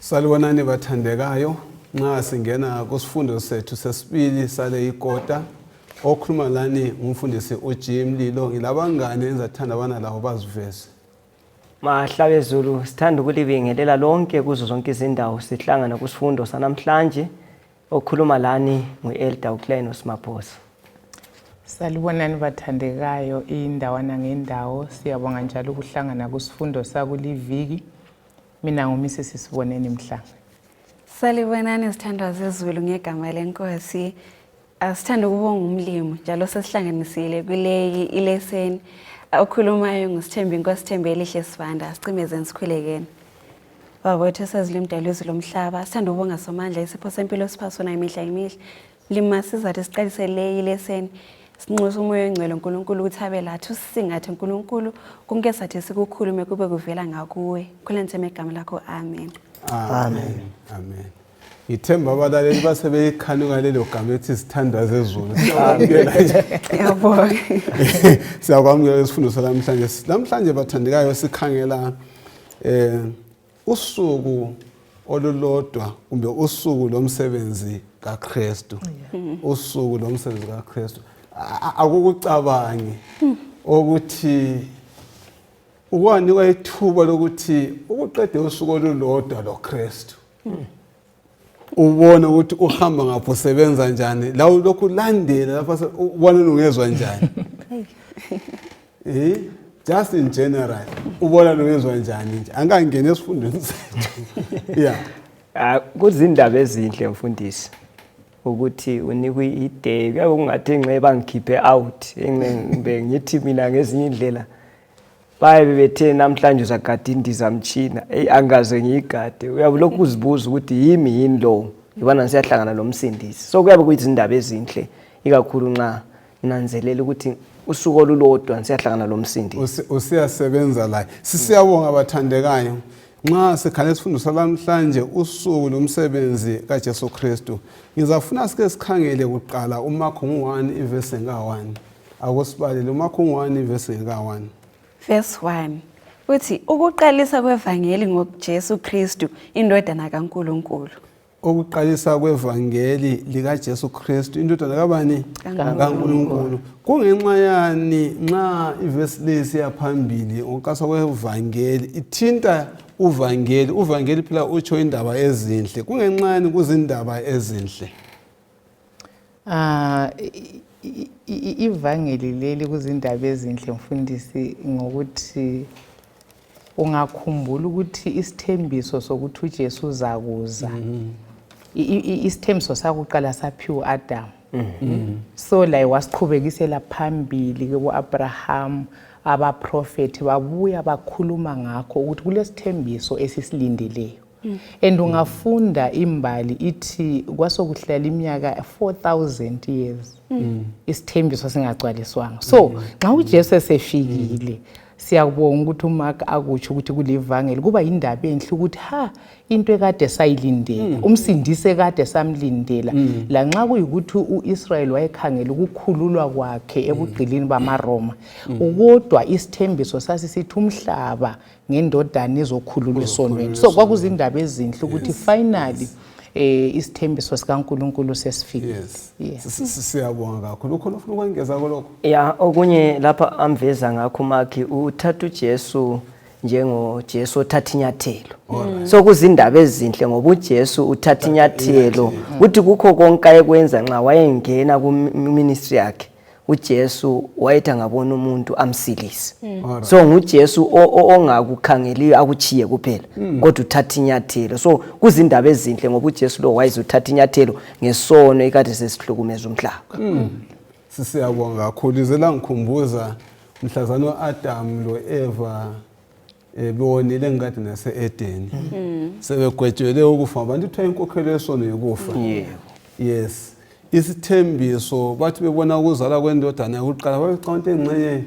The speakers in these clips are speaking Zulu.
Salibonani bathandekayo, nxa singena kusifundo sethu sesibili sale ikota, okhuluma lani ngumfundisi uG Mlilo, ngilabangane engizathanda abana labo baziveze. Mahlabezulu, sithanda ukulibingelela lonke kuzo zonke izindawo sihlangana kusifundo sanamhlanje. Okhuluma lani ngu-Elder uClainos Maphosa. Salibonani bathandekayo indawana ngendawo, siyabonga njalo ukuhlangana kusifundo sakuliviki. Mina nguMrs Siboneni Mhlanga. Salibonani sithandwa zezulu ngegama lenkosi. Asithanda ukubonga umlimi njalo sesihlanganisile kuleyi ileseni. Okhulumayo nguSithembi Inkosi Thembi elihle Sibanda. Sicimezeni sikhulekeni. Baba wethu esezulu imdala izulu lomhlaba, sithanda ukubonga somandla isipho sempilo osipha sona imihla imihla. Mlimi sizathe siqalise leyi leseni. Sinxusa umoya ongcwele uNkulunkulu ukuthi abe lathi usisingathe uNkulunkulu konke sathi sikukhulume kube kuvela ngakuwe. Khula nitheme igama lakho. Amen. Amen. Amen. Ngithemba abalaleli basebeyikhanuka lelo gama ethi sithandwa zezulu. Siyakwamukela. Ngiyabonga. Siyakwamukela isifundo salamhlanje. Namhlanje bathandekayo sikhangela eh usuku olulodwa kumbe usuku lomsebenzi kaKristu. Usuku lomsebenzi kaKristu. Akukucabangi ukuthi ukwanikwa ithuba lokuthi ukuqede usuku olulodwa loKristu. Ubone ukuthi uhamba ngapho usebenza njani la ulokhu ulandela lapha ubona ungezwa njani. Eh just in general ubona ungezwa njani nje angangeni esifundweni sethu. Yeah. Ah, kuzindaba ezinhle mfundisi ukuthi unikwe i-day, kuyabe kungathi enxe bangikhiphe out enxe ngithi mina ngezinye indlela bayabe bethe namhlanje uzagada indizamtshina, eyi angaze ngiyigade. Uyabe lokhu uzibuza ukuthi yimi yini lo, ngibona ngisiyahlangana nomsindisi. So kuyabe kuyizindaba ezinhle ikakhulu nxa nanzelela ukuthi usuku olulodwa ngisiyahlangana lomsindisi. Usiyasebenza laye. Sisiyabonga bathandekayo. Nxa sikhangela isifundo salamhlanje usuku lomsebenzi kaJesu Kristu, ngizafuna sike sikhangele kuqala uMakho 1 ivesi ka-1. Akusibalele uMakho 1 ivesi ka-1. Verse 1 uthi ukuqalisa kwevangeli ngoJesu Kristu indodana kaNkuluNkulu. Ukuqalisa kwevangeli likaJesu Kristu indodana kabani? KaNkuluNkulu. Kungenxa yani nxa ivesi le siyaphambili ngokuqalisa kwevangeli ithinta uvangeli, uvangeli phela utsho indaba ezinhle. Kungenxa yani kuzindaba ezinhle? Ah, ivangeli leli kuzindaba ezinhle mfundisi, ngokuthi ungakhumbula ukuthi isithembiso sokuthi uJesu uzakuza, isithembiso sakuqala saphiwa uAdam, so laye wasiqhubekisela phambili kuAbraham, abaprofethi babuya bakhuluma ngakho ukuthi kulesithembiso esisilindeleyo. And ungafunda imbali ithi kwasokuhlala iminyaka 4000 years isithembiso singagcwaliswanga. So nxa uJesu esefikile, siyakubonga ukuthi uMark akutsho ukuthi kulivangeli, kuba yindaba enhle ukuthi ha into ekade sayilindela, umsindisi ekade samlindela, lanxa kuyikuthi uIsrael wayekhangela ukukhululwa kwakhe ebugqilini bamaRoma, kodwa isithembiso sasisithi umhlaba ngendodana izokhululwa esonweni. So kwakuzindaba ezinhle ukuthi finally isithembiso sikaNkuluNkulu sesifikile. Siyabonga kakhulu. Ukhona ufuna ukwengeza kulokho? Ya, okunye lapha amveza ngakho uMakhi, uthatha uJesu njengoJesu othatha inyathelo. So kuzindaba ezinhle ngoba uJesu uthatha inyathelo ukuthi kukho konke ayekwenza nxa wayengena ku ministry yakhe, uJesu wayethi angabona umuntu amsilise. So nguJesu ongakukhangeliyo akuchiye kuphela, kodwa uthatha inyathelo. So kuzindaba ezinhle ngoba uJesu lo wayezothatha inyathelo ngesono ekade sesihlukumeza umhlaba. Sisiyabonga kakhulu. Ize langikhumbuza mhlazana uAdam loEva bewonile ngikade nase-Edeni, sebegwetshelwe ukufa, abantu kuthiwa inkokhelo yesono yikufa. Yes, isithembiso bathi bebona ukuzalwa kwendodana yokuqala babecabanga ukuthi engxenye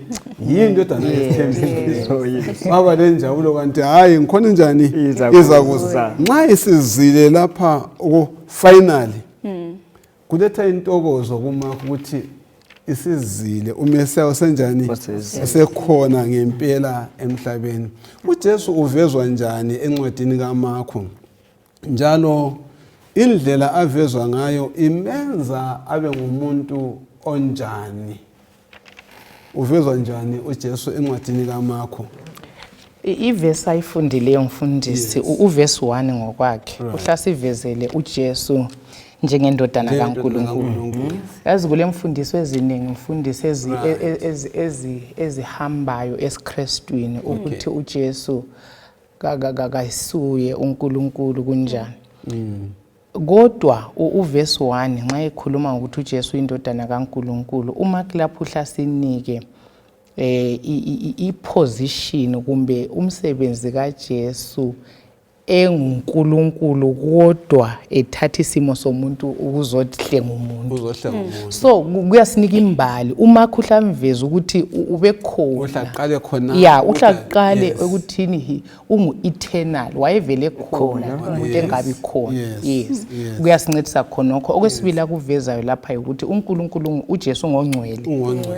yindodana yesithembiso, baba lenjabulo kanti hhayi ngikhona njani iza kuza. Nxa isizile lapha finally kuletha intokozo kuMakho ukuthi isizile, uMesiya usenjani, usekhona ngempela emhlabeni. uJesu uvezwa njani encwadini kaMakho? Njalo indlela avezwa ngayo imenza abe ngumuntu onjani? Uvezwa njani uJesu encwadini kaMakho? Ivesi ayifundileyo mfundisi, uvesi 1 ngokwakhe uhlasivezele uJesu njengendodana kaNkulunkulu. Yazi kule mfundiso eziningi mfundisi ezihambayo esiKrestwini ukuthi uJesu kayisuye uNkulunkulu kunjani. Kodwa uvesi 1 nxa ekhuluma ngokuthi uJesu uyindodana kaNkulunkulu, uMark lapho uhlasinike i-position kumbe umsebenzi kaJesu enguNkulunkulu kodwa ethatha isimo somuntu ukuzohlenga umuntu. So kuyasinika imbali uMark uhlamveza ukuthi ubekhona. Uhlaqale khona. Yeah, uhlaqale ekuthini ungu-eternal, wayevele khona umuntu engabi khona. Yes. Kuyasincedisa khonokho. Okwesibili akuvezayo lapha ukuthi uNkulunkulu uJesu ngongcwele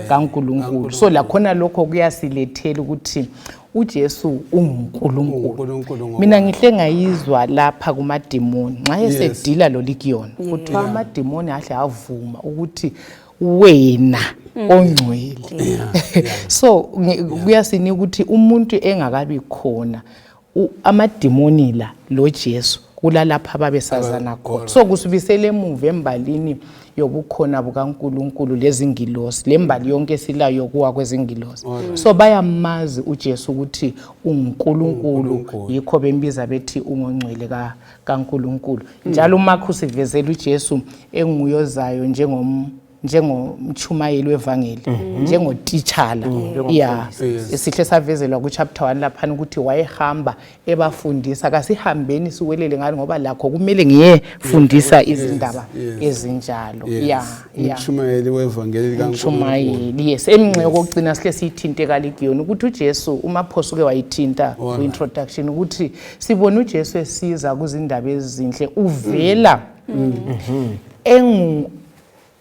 kaNkulunkulu. So lakhona lokho kuyasilethela ukuthi uJesu unguNkulunkulu. Mina ngihle ngayizwa lapha kumadimoni nxa esedila lo Legion, kuthiwa amadimoni ahle avuma ukuthi wena ongcwele. So kuyasinika ukuthi umuntu engakabi khona amadimoni la lo Jesu kulalapha babesazana khona. So kusibisele emuva embalini yobukhona bukaNkulunkulu lezingilosi, lembali yonke esilayo yokuwa kwezingilosi. So bayamazi uJesu ukuthi unguNkulunkulu, yikho bembiza bethi ungongcwele kaNkulunkulu. Njalo uMark usivezela uJesu enguyozayo njengomchumayeli wevangeli, njengotitshala. Yeah, sihle savezelwa ku chapter 1 laphana ukuthi wayehamba ebafundisa, kasihambeni siwelele ngani ngoba lakho kumele ngiyefundisa izindaba ezinjalo. Yeah, umchumayeli wevangeli kaNkulunkulu. Yes, eminxe yokugcina sihle siyithinte kaLegion ukuthi uJesu uMaphoso ke wayithinta ku introduction ukuthi sibona uJesu esiza kuzindaba ezinhle uvela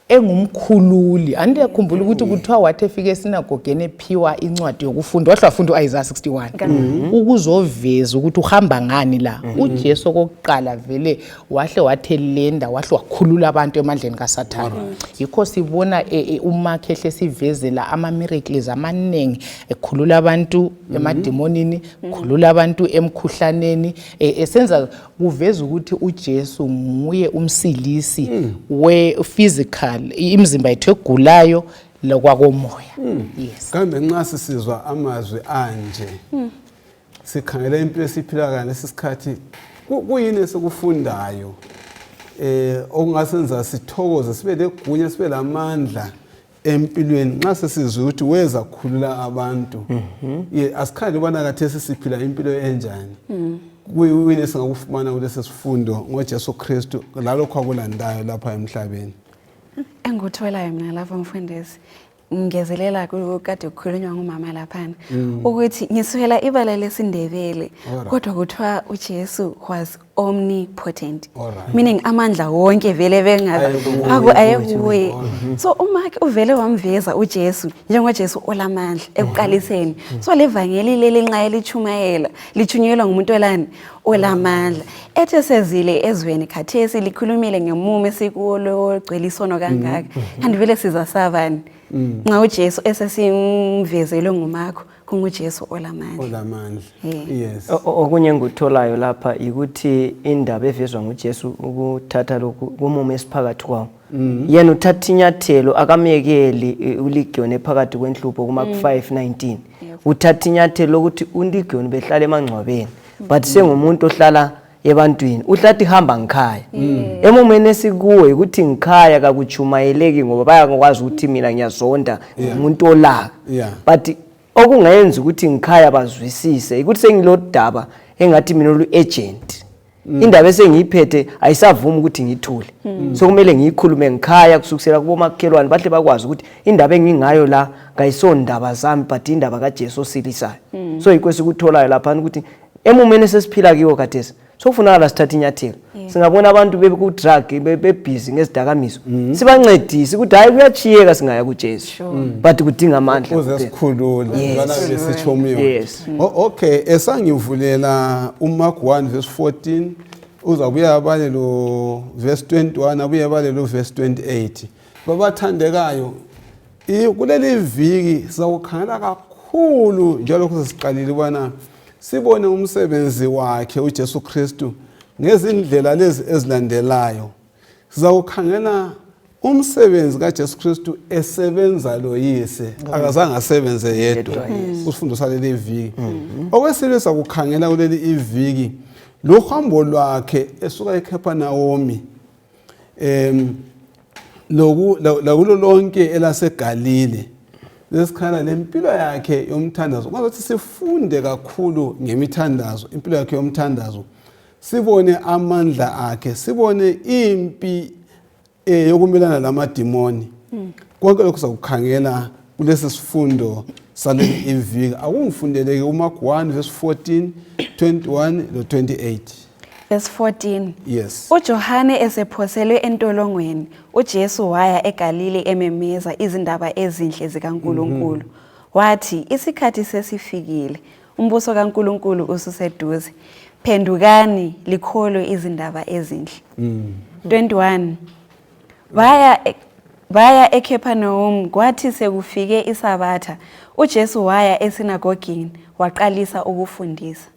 engumkhululi. Andiyakhumbula ukuthi kuthiwa wathi efika esinagogeni ephiwa incwadi yokufunda, wahle wafunda u-Isaiah 61 ukuzoveza ukuthi uhamba ngani la. uJesu okokuqala vele wahle wathelenda, wahle wakhulula abantu emandleni kaSathane. Yikho sibona uMark ehle sivezela ama miracles amaningi, ekhulula abantu emadimonini, khulula abantu emkhuhlaneni, esenza kuveza ukuthi uJesu nguye umsilisi we physical, imizimba yethu egulayo lokwakomoya. Yes. Kambe nxa sisizwa amazwi anje sikhangela impilo esiphila ngalesi sikhathi, kuyini esikufundayo okungasenza sithokoze, sibe legunya, sibe lamandla empilweni nxa sesizwe ukuthi weza khulula abantu? Asikhali ubana kathesi siphila impilo enjani. Kuyini esingakufumana kulesi sifundo ngoJesu Kristu lalokho akulandayo lapha emhlabeni? Engikutholayo mina lapha mfundisi, ngigezelela kade kukhulunywa ngumama laphana ukuthi ngiswela ibala lesiNdebele, kodwa kuthiwa uJesu was omnipotent, meaning amandla wonke vele ayekuye. So uMark uvele wamveza uJesu njengoJesu olamandla ekuqaliseni. So levangeli leli nxa elichumayela lichunyelwa ngumuntu olani olamandla. Ethe sezile ezweni khathesi likhulumile ngemumo esikuwo logcwele isono kangaka, kanti vele sizasabani nxa uJesu esesimvezelwe nguMakho kunguJesu olamandla. Olamandla. Yes. Okunye engikutholayo lapha ukuthi indaba evezwa nguJesu ukuthatha lokhu kumumo esiphakathi kwawo. Yena uthatha inyathelo, akamyekeli uLegion ephakathi kwenhlupho kuMark 5:19. Uthatha inyathelo lokuthi uLegion behlala emangcwabeni, but sengumuntu ohlala ebantwini, uhlathi hamba ngikhaya. Emumeni esikuwe ukuthi ngikhaya kakuchumayeleki ngoba bayakwazi ukuthi mina ngiyazonda umuntu olaka. But okungayenza ukuthi ngikhaya bazwisise ukuthi sengilodaba engathi mina olu agent. Indaba esengiyiphethe ayisavumi ukuthi ngithule. So kumele ngiyikhulume ngikhaya kusukisela kubomakhelwane bahle bakwazi ukuthi indaba engingayo la kayisondaba zami but indaba kaJesu osilisayo. So yikho esikutholayo lapha ukuthi emumeni esesiphila kiwo khathesi sokufunakala sithathe inyathelo. Singabona abantu beku-drug bebhizi ngezidakamizwa, sibancedise ukuthi hayi kuyachiyeka singaya kuJesu, but kudinga amandla uze sikhulule lana besitsho umyoni. Okay, esangivulela uMark 1 verse 14. Uzabuya abale lo verse 21, abuye abale lo verse 28. Babathandekayo, kuleli viki sizakukhangela kakhulu njengalokhu sesiqalile ukubana sibone umsebenzi wakhe uJesu Kristu ngezindlela lezi ezilandelayo. Sizawukhangela umsebenzi kaJesu Kristu esebenza loyise, akazange asebenze yedwa. Kusifundo saleli viki. Okwesibili sakukhangela kuleli iviki luhambo lwakhe esuka eCapernaum loku lakulo lonke elaseGalile. Lesikhala lempilo yakhe yomthandazo. Kwazothi sifunde kakhulu ngemithandazo, impilo yakhe yomthandazo. Sibone amandla akhe, sibone impi yokumelana lamadimoni. Konke lokhu sakukhangela kulesi sifundo saleli iviki. Akungifundeleke uMark 1 verse 14, 21 lo 28. Verse 14. Yes. UJohane esephoselwe entolongweni, uJesu waya eGalile ememeza izindaba ezinhle zikaNkulunkulu. Wathi, isikhathi sesifikile, umbuso kaNkulunkulu ususeduze. Phendukani likholwe izindaba ezinhle. 21. Baya eCapernaum, kwathi sekufike iSabatha, uJesu waya esinagogini waqalisa ukufundisa.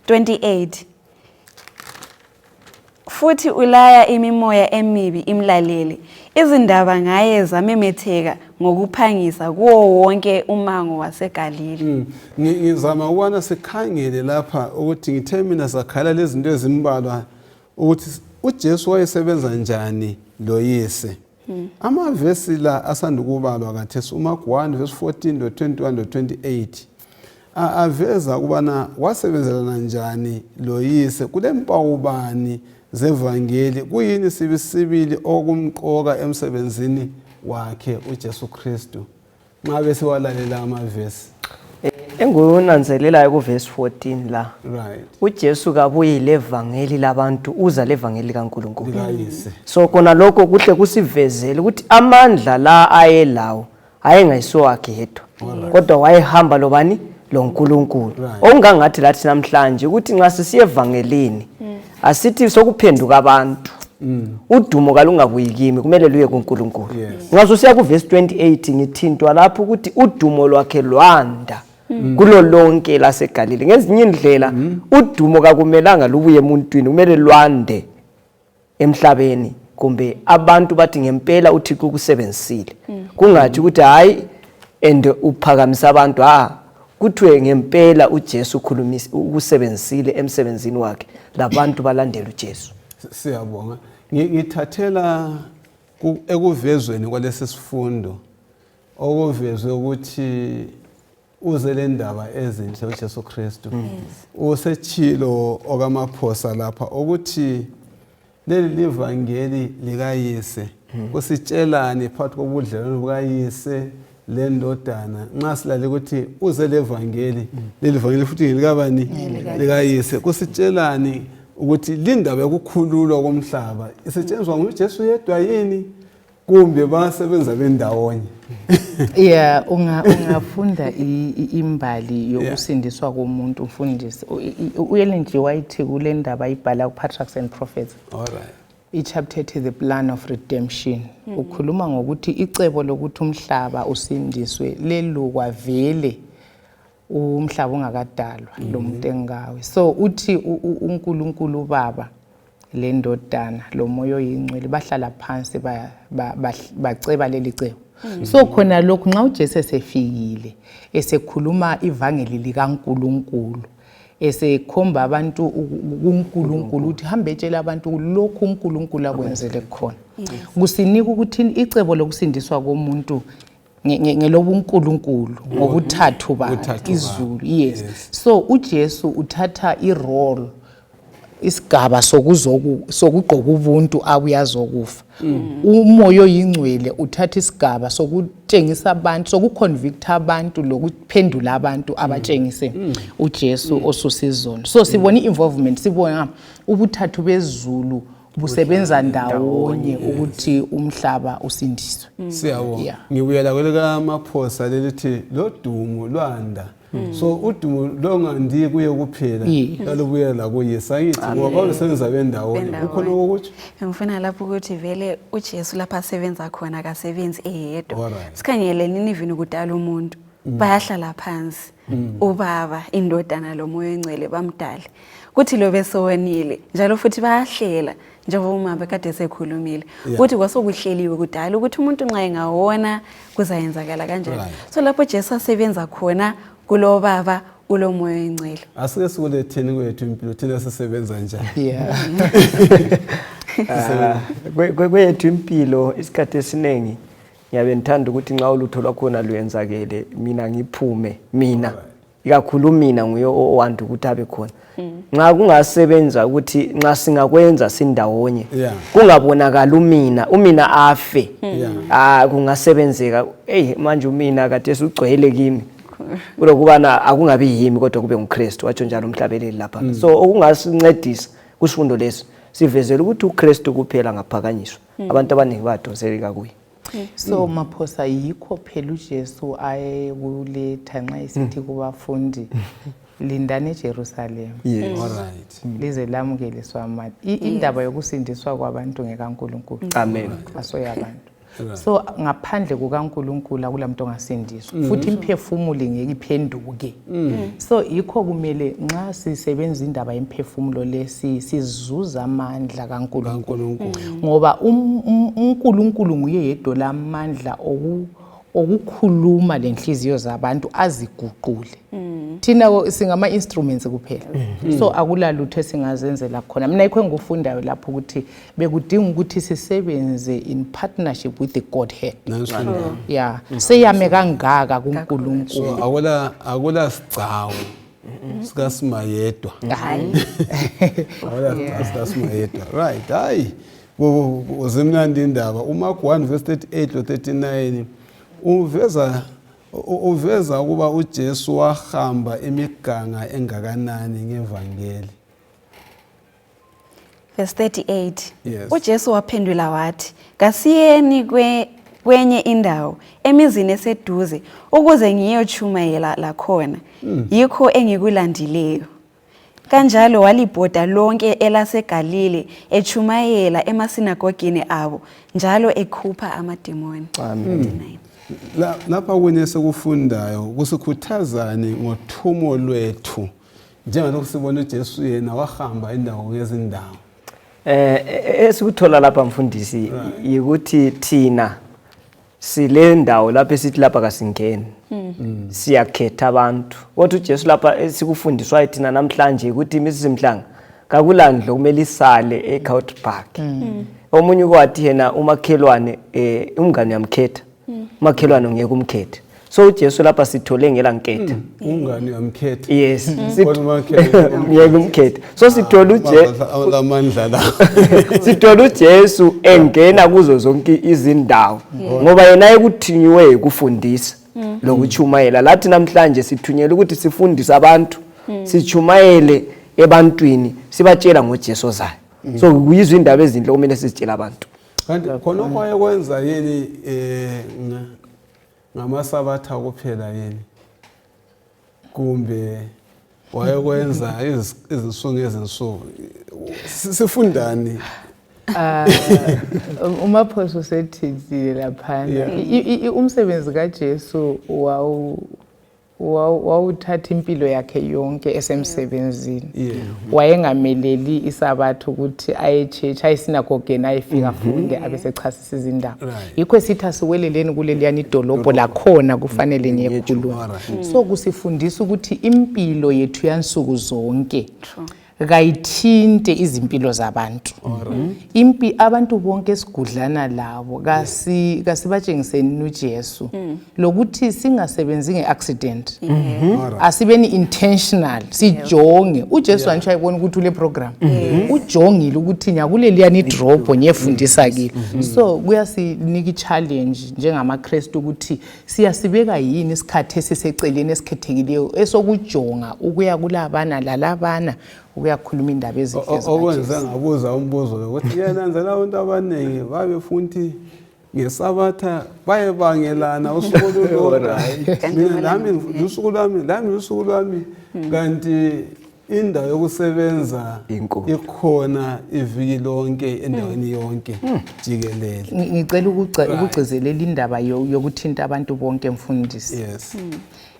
28. Futhi ulaya imimoya emibi imlalele. Izindaba ngaye zamemetheka ngokuphangisa kuwo wonke umango waseGalile. Ngizama ukubana sikhangele lapha ukuthi ngithe mina sakhala lezi zinto ezimbalwa ukuthi uJesu wayesebenza njani loyise. Amavesi la asanda ukubalwa kathesi uMark 1 verse 14 lo 21 lo 28 aveza ukubana wasebenzelana njani loyise, kulempawu bani zevangeli, kuyini sibisibili okumqoka emsebenzini wakhe uJesu Kristu. Nxa bese walalela amavesi Engunanzelelayo ku verse 14 la. Right. uJesu kabuyi levangeli labantu, uza levangeli kaNkulunkulu. Likayise. So kona lokho kuhle kusivezele ukuthi amandla la ayelawo ayengayisiwo wakhe yedwa, kodwa wayehamba lobani? LoNkulunkulu. Okungangathi lathi namhlanje ukuthi nxa sisiya evangelini asithi sokuphenduka abantu, udumo kalungabuyi kimi, kumele luye kuNkulunkulu. Yes. Nxa usiya ku verse 28 ngithintwa lapho ukuthi udumo lwakhe lwanda kulo lonke laseGalile. Ngezinye indlela udumo kakumelanga lubuye emuntwini, kumele lwande emhlabeni, kumbe abantu bathi ngempela uThixo ukusebenzisile. Kungathi ukuthi hayi and uphakamisa abantu, ha kuthiwe ngempela uJesu ukhulumisa ukusebenzisile emsebenzini wakhe, labantu balandela uJesu. Siyabonga. Ngithathela ekuvezweni kwalesi sifundo okuvezwe ukuthi uze le ndaba ezinhle uJesu Kristu. Usechilo okaMaphosa lapha ukuthi leli livangeli likayise. Kusitshelani phakathi kobudlelwano bukayise lendodana nxa silale ukuthi uze levangeli, leli vangeli futhi ngelikabani? Likayise. Kusitshelani ukuthi lindaba yokukhululwa komhlaba isetshenziswa nguJesu yedwa yini, kumbe basebenza bendawonye? Yeah, ungafunda imbali yokusindiswa komuntu, mfundisi. uEllen G. White kule ndaba ayibhala ku-Patriarchs and Prophets. All right. I-chapter ethi The Plan of Redemption. Ukhuluma ngokuthi icebo lokuthi umhlaba usindiswe lelukwa vele umhlaba ungakadalwa lo muntu engawe. So uthi uNkulunkulu uBaba lendodana lo moya oyingcwele bahlala phansi baceba leli cebo. So khona lokhu nxa uJesu esefikile esekhuluma ivangeli likaNkulunkulu, esekhomba abantu kuNkulunkulu ukuthi hambe etshela abantu lokhu uNkulunkulu akwenzele khona, kusinika ukuthi icebo lokusindiswa komuntu ngelobuNkulunkulu ngobuthathu bakhe, Ubuthathu izulu. bakhe. Yes. Yes. So uJesu uthatha irole, isigaba sokugqoka ubuntu abuyazokufa. Umoya oyingcwele uthatha isigaba sokutshengisa abantu, sokuconvict abantu lokuphendula abantu abatshengise uJesu osusa izono. So sibona i-involvement, sibona ubuthathu bezulu busebenza ndawonye ukuthi umhlaba usindiswe. Siyabonga. Yeah. Ngibuyela kwelika Maphosa lelithi lodumo lwanda. So udumo longandi kuye kuphela, lwalubuyela lakuyise, angithi, ngoba babesebenza bendawonye. Kukhona okokutsho? Ngifuna lapho ukuthi vele uJesu lapha asebenza khona akasebenzi eyedwa. Sikhangele nini even kudala umuntu, bayahlala phansi, ubaba, indodana lomoya oyingcwele, bamdale kuthi lo besowonile, njalo futhi bayahlela njengoba umama kade sekhulumile ukuthi kwasokuhleliwe kudala ukuthi umuntu nxa engawona kuzayenzakala kanjani. So lapho Jesu asebenza khona kulo baba, ulomoya oyingcwele. Asike sikuletheni kwethu impilo, thina sisebenza njani? Kwethu impilo isikhathi esiningi ngiyabe ngithanda ukuthi nxa ulutho lwakhona luyenzakele mina ngiphume, mina ikakhulu mina nguye owanda ukuthi abe khona. Nxa kungasebenza ukuthi nxa singakwenza sindawonye, kungabonakali umina afe, kungasebenzeka. Eyi, manje umina kade sugcwele kimi, kulokubana akungabi yimi kodwa kube nguKristu, watsho njalo umhlabeleli lapha. So okungasincedisa kusifundo lesi, sivezela ukuthi uKristu kuphela ngaphakanyiswa, abantu abaningi badonseleka kuye. So Maphosa, yikho phela uJesu ayekuletha nxa esithi kubafundi, lindani eJerusalem lize lamukeliswa amandla. Indaba yokusindiswa kwabantu ngekaNkulunkulu. Amen. Asoyabantu. So ngaphandle kukaNkulunkulu akula muntu ongasindiswa, futhi imphefumulo ngeke iphenduke. So yikho kumele nxa sisebenza indaba yemphefumulo lesi sizuza amandla kaNkulunkulu, ngoba uNkulunkulu nguye yedwa lamandla okukhuluma lenhliziyo zabantu aziguqule. Thina singama instruments kuphela, so akula lutho esingazenzela khona. Mina yikho engikufundayo lapho ukuthi bekudinga ukuthi sisebenze in partnership with the Godhead. Yeah, seyame kangaka kuNkulunkulu. So akula sigcawu sikasimayedwa. Hayi. Akula sigcawu sikasimayedwa. Right, hayi. Zimnandi indaba. UMark 1 verse 38 lo 39 uveza ukuba uJesu wahamba imiganga engakanani ngevangeli. Verse 38. UJesu waphendula wathi, kasiyeni kwenye indawo emizini eseduze ukuze ngiyotshumayela lakhona. Yikho engikulandileyo. Kanjalo walibhoda lonke elaseGalile echumayela emasinagogini abo njalo ekhupha amadimoni. Amen. Lapha kunye sekufundayo kusikhuthazani ngothumo lwethu, njengalokhu sibona uJesu yena wahamba indawo ngezindawo. Esikuthola lapha mfundisi yikuthi thina sile ndawo lapho esithi lapha kasingeni, siyakhetha abantu, kodwa uJesu lapha esikufundiswayo thina namhlanje ukuthi Mrs Mhlanga kakulandlo kumele isale eCourt Park. Omunye ukwathi yena umakhelwane, umngane uyamkhetha, umakhelwane ngeke umkhethe. So uJesu lapha sithole ngela nketha. Umngane uyamkhetha. Yes. Kodwa umakhelwane ngeke umkhethe. So sithole uJesu lamandla la. Sithole uJesu engena kuzo zonke izindawo, ngoba yena ekuthinyiwe ukufundisa lokuchumayela. Lathi namhlanje sithunyelwe ukuthi sifundise abantu, sichumayele ebantwini, sibatshela ngoJesu ozayo. So kuyizwa indaba ezinhle okumele sizitshele abantu. Kanti khona kwayekwenza yini ngamasabatha kuphela yini, kumbe wayekwenza izinsuku ngezinsuku? Sifundani? UMaphoso usethintile laphana. Umsebenzi kaJesu wawuthatha impilo yakhe yonke esemsebenzini. Wayengameleli isabatha ukuthi aye-church, ayesinagogeni, ayefika afunde abesechasisa izindaba. Yikho esithi asiweleleni kuleliyani idolobho lakhona kufanele ngiyekhuluma. So kusifundisa ukuthi impilo yethu yansuku zonke kayithinte izimpilo zabantu. Impi abantu bonke esigudlana labo kasibatshengiseni uJesu, lokuthi singasebenzi nge-accident, asibeni intentional, sijonge uJesu. Antsho ayibona ukuthi ule program ujongile ukuthi nyakuleliyani idrobho ngiyefundisa kile. So kuyasinika i-challenge njengamaKristu ukuthi siyasibeka yini isikhathi esiseceleni esikhethekileyo esokujonga ukuya kulabana lalabana ukuyakhuluma indaba ezinhle. Okwenze ngabuza umbuzo lokuthi yena nzela abantu abaningi babefuna ukuthi Ngesabatha bayebangelana usuku olulodwa, mina lami lusuku lwami, lami lusuku lwami. Kanti indawo yokusebenza ikhona iviki lonke endaweni yonke jikelele. Ngicela ukugcizelela indaba yokuthinta abantu bonke, mfundisi. Yes.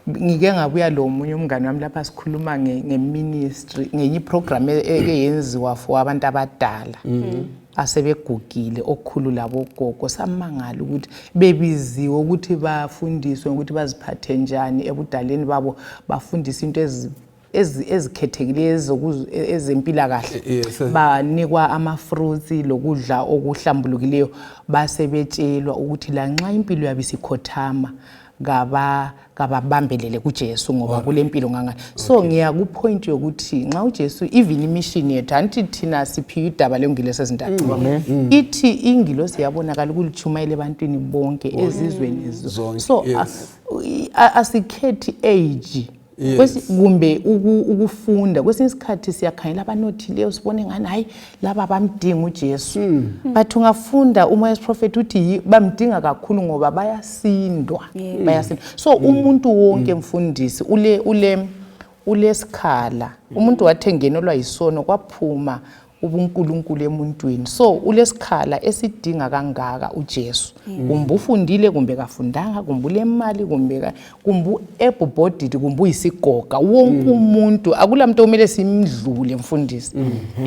Ngike ngabuya lo munye umngane wami lapha, sikhuluma nge-ministry, ngenye iprogram eke yenziwa for abantu abadala asebegugile, okukhulu labogogo. Samangala ukuthi bebiziwe ukuthi bafundiswe ukuthi baziphathe njani ebudaleni babo, bafundise into ezikhethekileyo ezempilakahle. Banikwa ama-fruits lokudla okuhlambulukileyo, basebetshelwa ukuthi lanxa impilo yabo isikhothama kababambelele kuJesu ngoba kulempilo ngangani. So ngiya kupoint yokuthi nxa uJesu, even imission yethu, anti thina siphiwe idaba lengilosi ezintathu, ithi ingilosi yabonakala ukulitshumayela ebantwini bonke ezizweni zonke. So asikhethi age kumbe ukufunda. Kwesinye isikhathi siyakhangela abanothileyo, sibone ngani hayi laba bamdinga uJesu, but ungafunda umoya wesiprofethi uthi bamdinga kakhulu ngoba bayasindwa, bayasindwa. So umuntu wonke, mfundisi, ule ule ulesikhala. Umuntu wathi engenelwa yisono, kwaphuma ubunkulunkulu emuntwini, so ulesikhala esidinga kangaka uJesu. Kumbe ufundile, kumbe kafundanga, kumbe ulemali, kumbe u-able bodied, kumbe uyisigoga, wonke umuntu, akula muntu okumele simdlule, mfundisi,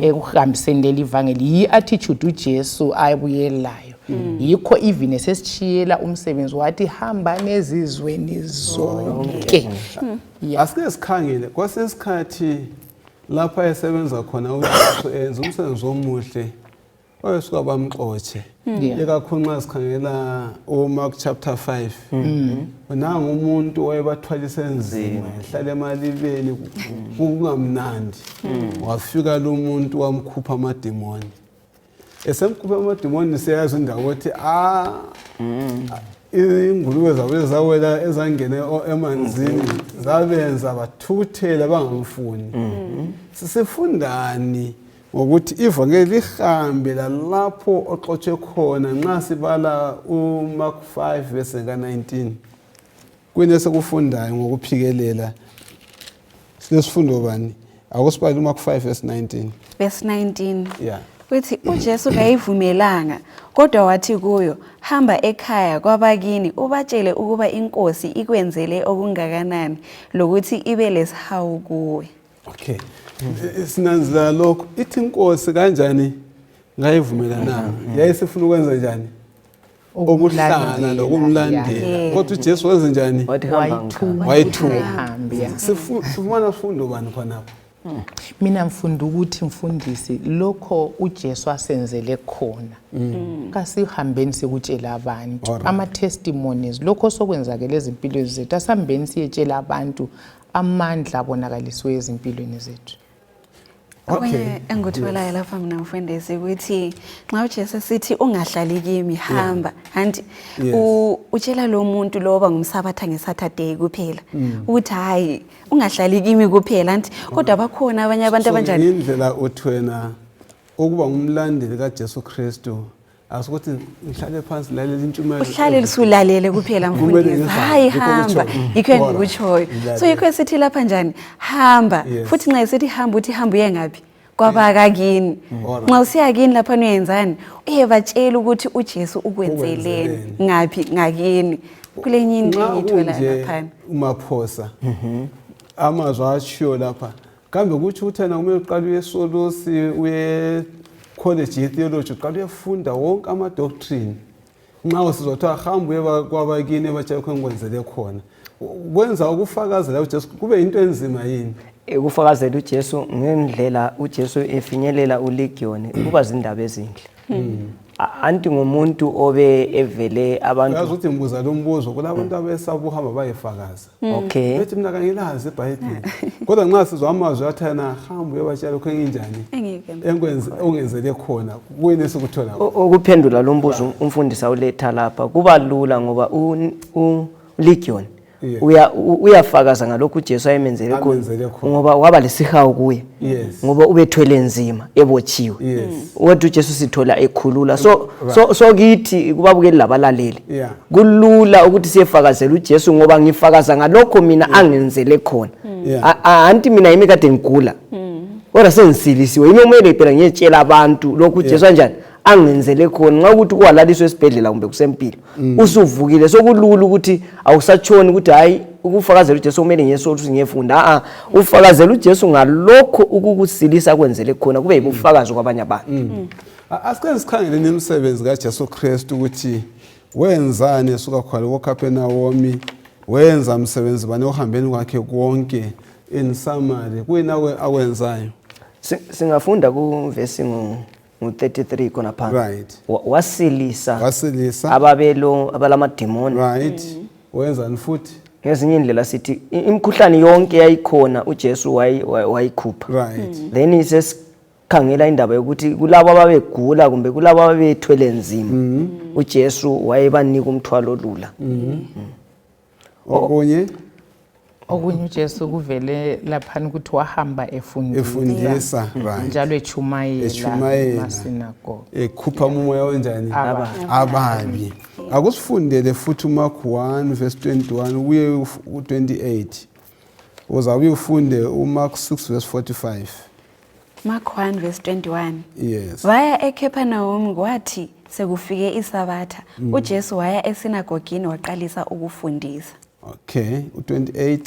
ekuhambiseni leli ivangeli. Yi-attitude uJesu ayebuyelayo, yikho even esesitshiyela umsebenzi wathi hamba nezizweni zonke. Yeah. Asike sikhangele kwasesikhathi lapha esebenza khona uJesu, enza umsebenzi omuhle, wayesuka bamxotshe. Ikakhulu nxa sikhangela uMark chapter 5, nangu umuntu owayebathwalise nzima, ehlala emalibeni kungamnandi, wafika lo muntu wamkhupha amadimoni. Esemkhupha amadimoni, siyazi indawo ukuthi a ingulube zabo ezawela ezangena emanzini zabenza bathukuthela bangamfuni. Sisifundani ngokuthi ivangeli lihambe lalapho oxotshwe khona nxa sibala uMark 5 verse ka-19? Kuyini esikufundayo ngokuphikelela? Silesifundo bani? Akusibali uMark 5 verse 19. Verse 19. Yeah. Uthi uJesu kayivumelanga, kodwa wathi kuyo, hamba ekhaya kwabakini ubatshele ukuba inkosi ikwenzele okungakanani lokuthi ibe lesihawu kuwe. Okay, sinanzela lokho. Ithi inkosi kanjani ngayivumelananga? Yayisifuna ukwenza njani? Ukuhlala lokumlandela, kodwa uJesu wenze njani? Wathi hamba ngikhaya. Wayithuma. Ayihambe, yeah. Sifumana sifundo bani khonapho? Mina ngifunda ukuthi, mfundisi, lokho uJesu asenzele khona, kasihambeni sikutshela abantu. Ama-testimonies, lokho sokwenzakele ezimpilweni zethu, asihambeni siyetshela abantu amandla abonakalisiweyo ezimpilweni zethu. Okunye engikutholayo lapha mina, mfundisi, ukuthi nxa uJesu esithi ungahlali kimi, hamba, anti utshela lo muntu lo oba ngumsabatha ngeSaturday kuphela ukuthi hayi, ungahlali kimi kuphela, anti kodwa bakhona abanye abantu So, abanjani. Indlela uthi wena ukuba ngumlandeli kaJesu Kristu asikuthi ngihlale phansi lalela intshumayelo. Uhlale lisulalele kuphela, Kumele mfundisi. ngihambe, Hayi, yikho hamba. okutshoyo. Yikho Alright. engikutshoyo. So Ngilalela. yikho esithi lapha njani, hamba. Futhi nxa esithi hamba, uthi hamba uye ngaphi? Kwabakakini. Nxa usiya kini lapha uyenzani? Uyebatshela ukuthi uJesu ukwenzeleni. Ukwenzeleni. Ngaphi? Ngakini. Kulenye into Nxa engiyitholayo kunje, laphana. uMaphosa, amazwi atshiyo lapha kambe kutsho ukuthi yena kumele uqale uye eSolusi, uye college ye-theology, uqale uyefunda wonke ama-doctrine nxa usizwa kuthiwa hamba uye kwabakini ebatshela kho engikwenzele khona? Kwenza ukufakazela uJesu kube yinto enzima yini? Ukufakazela uJesu ngendlela uJesu efinyelela uLegion kuba zindaba ezinhle. Anti ngumuntu obe evele abantu Uyazi ukuthi ngibuza lo mbuzo, kulabantu abesaba ukuhamba bayefakaza. Bethi mina kangilazi iBhayibheli, kodwa nxa sizwa amazwi athi yena hamba uyebatshela lokho enginjani Engikwenze ongenzele khona, kuyini esikuthola? Ukuphendula lo mbuzo umfundisi awuletha lapha kuba lula ngoba uLegion Uya uyafakaza ngalokhu uJesu ayemenzele khona ngoba waba lesihawu kuye ngoba ubethwele nzima ebotshiwe. Kodwa uJesu sithola ekhulula. So so so kithi kubabukeli labalaleli kulula ukuthi siyefakazela uJesu ngoba ngifakaza ngalokho mina angenzele khona. Anti mina yimi kade ngigula. Kodwa sengisilisiwe. Yimi kumele phela ngiyetshela abantu lokhu uJesu kanjani angenzele khona nxa ukuthi kuwalaliswa esibhedlela kumbe kusempilo usuvukile sokulula ukuthi awusatshoni ukuthi hayi ukufakazela uJesu kumele ngiyesolo ukuthi ngiyefunda a ufakazela uJesu ngalokho ukukusilisa kwenzele khona kube yibufakazi kwabanye abantu. Asike sikhangele imisebenzi kaJesu Kristu ukuthi wenzani esuka khona koKapernaum, wenza umsebenzi bani ohambeni kwakhe konke in summary kuyini akwenzayo. Singafunda kuvesi ngu-33 khona phansi. Right. Wasilisa ababelo abalamademoni. Right. Wenzani futhi? Ngezinye indlela sithi imikhuhlane yonke yayikhona uJesu wayikhupha. Right. Then sesikhangela indaba yokuthi kulabo ababegula kumbe kulabo ababethwele nzima uJesu wayebanika umthwalo olula. Okunye Okunye uJesu kuvele laphana ukuthi wahamba efundisa right, njalo echumayela emasinagoge, ekhupha umoya onjani ababi. Akusifundele futhi uMark 1 verse 21 uye u28, uzabuye ufunde uMark 6 verse 45. Mark 1 verse 21. Yes. Waya eKapernaum kwathi sekufike isabatha, uJesu waya esinagogini waqalisa ukufundisa. Okay, u28.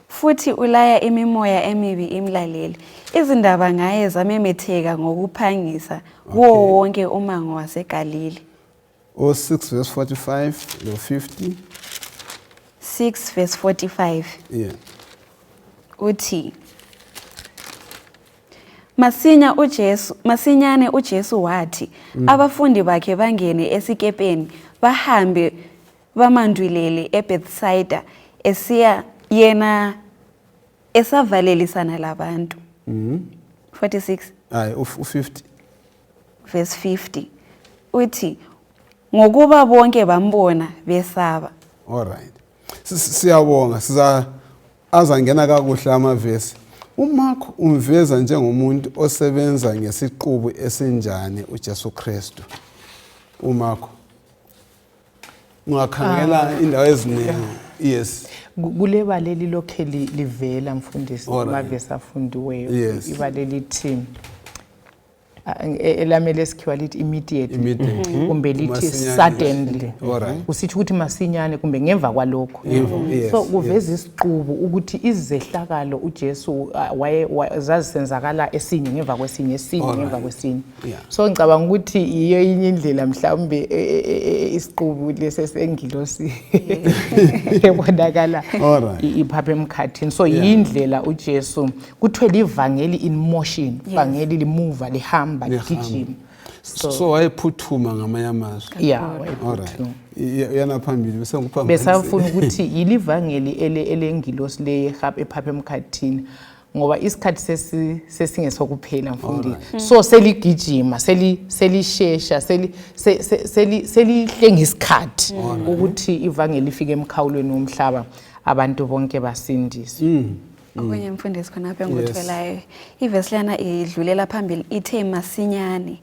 Futhi ulaya imimoya emibi imlalele. Izindaba ngaye zamemetheka ngokuphangisa kuwo wonke umango waseGalile. O6 verse 45 lo 50. 6 verse 45. Yeah. Uthi masinyane uJesu wathi abafundi bakhe bangene esikepeni bahambe bamandwilele eBethsaida esiya yena esavalelisana labantu. 46. Hayi u50. Verse 50. Uthi ngokuba bonke bambona besaba. All right. Siyabonga siza azangena kakuhle amavesi. uMark umveza njengomuntu osebenza ngesiqubu esinjani uJesu Kristu. uMark ungakhangela indawo eziningi. Yes. Kuleba leli lokhe livela mfundisi amavesi afundiweyo. Ibale lithi elamele esikhiwa lithi immediately kumbe lithi suddenly, usithi ukuthi masinyane kumbe ngemva kwalokho. So kuveza isiqubu ukuthi izehlakalo uJesu zazisenzakala esinye ngemva kwesinye, esinye ngemva kwesinye. So ngicabanga ukuthi yiyo inye indlela mhlawumbe isiqubu lesi sengilosi ebonakala iphapha emkhathini. So yindlela uJesu kuthiwe livangeli in motion, ivangeli limuva lihamba ligijima. So wayephuthuma ngamanye amazwi. Yeah, wayephuthuma. Yana phambili bese ngikupha. Besafuna ukuthi yilivangeli elengilosi le ephapha emkhathini ngoba isikhathi sesingesokuphela mfundisi. So seligijima, selishesha, selihlenga isikhathi ukuthi ivangeli ifike emkhawulweni womhlaba abantu bonke basindiswe. Okunye mfundisi khonapha engikutholayo, ivesi lana idlulela phambili ithe masinyane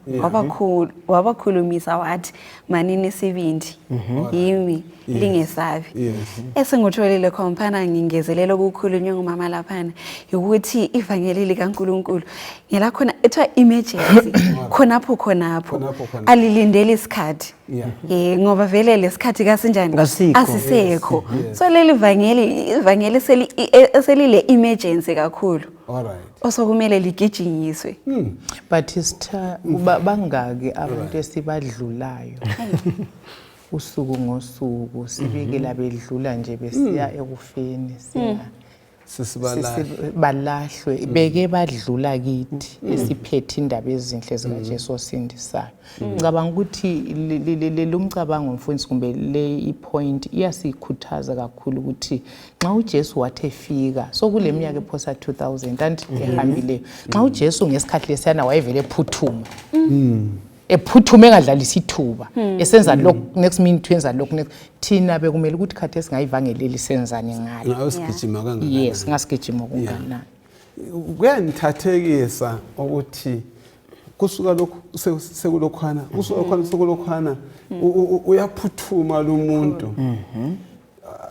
wabakhulumisa wathi manini isibindi yimi lingesabi. Esengutholile khomphana ngingezelela okukhulunywe ngumama laphana ukuthi ivangeli likaNkuluNkulu ngelakhona ethiwa emergency khonapho khonapho alilindeli isikhathi. Ngoba vele lesikhathi kasinjani asisekho. So leli vangeli ivangeli selile emergency kakhulu. Osokumele ligijinyiswe. But isitha bangaki abantu esibadlulayo usuku ngosuku sibikela bedlula nje besiya ekufeni siya balahlwe beke badlula kithi esiphethe indaba ezinhle zikaJesu osindisayo. Ngicabanga ukuthi lo mcabango mfundisi kumbe le ipoint iyasikhuthaza kakhulu ukuthi nxa uJesu wathi efika so kule minyaka ephosa 2000 anti ehambileyo, nxa uJesu ngesikhathi lesiyana wayevele ephuthuma. Ephuthume engadlalisi ithuba, esenza lokhu, next minute wenza lokhu, next. Thina bekumele ukuthi khathesi ngayivangeleli senzani ngalo. Ngabe sigijima kangakanani? Yes, ngasigijima okunganani. Kuyangithathekisa ukuthi kusuka lokhu sekulokhwana, kusuka lokhwana sekulokhwana, uyaphuthuma lo muntu.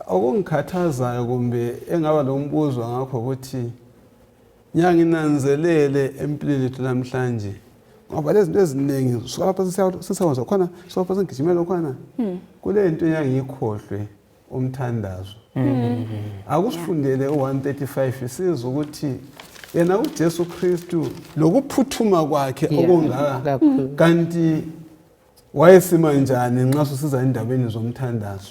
Okungikhathazayo kumbe engaba lombuzo ngakho ukuthi ngiyanginanzelele empilweni yethu namhlanje, ngoba lezi zinto eziningi suka lapha sisakwenza khona, suka lapha sengigijimela khona, kule nto engiyikhohlwe umthandazo. Akusifundele u-135 sizwe ukuthi yena uJesu Kristu lokuphuthuma kwakhe okungaka, Kakhulu. kanti wayesima njani nxa susiza endabeni zomthandazo?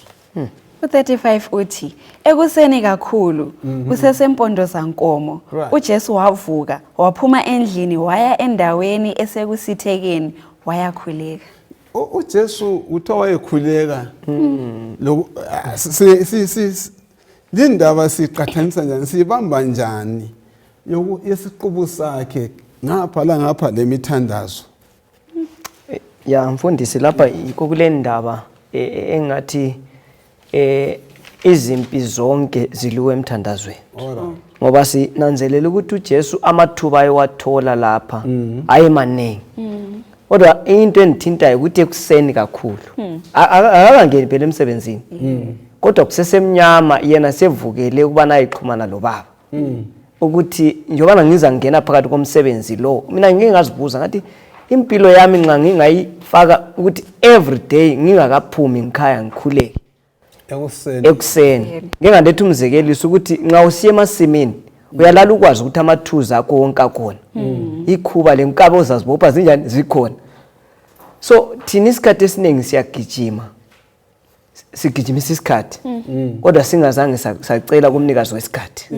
U-35 uthi ekuseni kakhulu kusesempondo zankomo, uJesu wavuka waphuma endlini waya endaweni esekusithekeni wayakhuleka. UJesu uthiwa wayekhuleka. Lindaba siqathanisa njani, siyibamba njani yesiqubu sakhe ngapha la ngapha lemithandazo? Ya mfundisi, lapha yikho kule ndaba engathi izimpi zonke ziliwe emthandazweni. Ngoba sinanzelela ukuthi uJesu amathuba ayewathola lapha ayemaningi. Kodwa into engithintayo ukuthi ekuseni kakhulu. Akangeni phela emsebenzini. Kodwa kusesemnyama, yena sevukele ukubana ayixhumana lo baba. Ukuthi njengoba ngiza ngena phakathi komsebenzi lo, mina ngike ngazibuza ngathi impilo yami nxa ngingayifaka ukuthi every day ngingakaphumi ngikhaya ngikhuleke ekuseni. Ekuseni. Ngike ngaletha umzekeliso ukuthi nxa usiya emasimini uyalala ukwazi ukuthi amathuzi akho wonke akhona, ikhuba lenkabi ozazibopha zinjani zikhona. So thina isikhathi esiningi siyagijima, sigijimisa isikhathi, kodwa singazange sacela kumnikazi wesikhathi.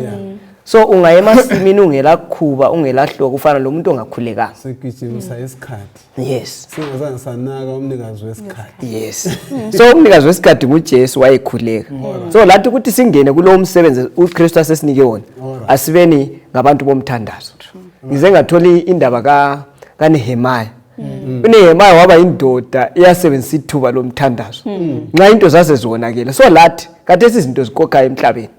So ungaya emasimini ungelakhuba, ungelahloko, ufana lo muntu ongakhulekanga. Sigijimisa isikhathi. Yes. Singazange sanaka umnikazi wesikhathi. Yes. So umnikazi wesikhathi nguJesu, wayekhuleka. So lathi ukuthi singene kulowo msebenzi uKristu asesinike wona, asibeni ngabantu bomthandazo. Ngize ngathola indaba kaNehemiah. uNehemiah waba indoda eyasebenzisa ithuba lomthandazo nxa into zazezonakele. So lathi khathesi izinto zikhokhayo emhlabeni,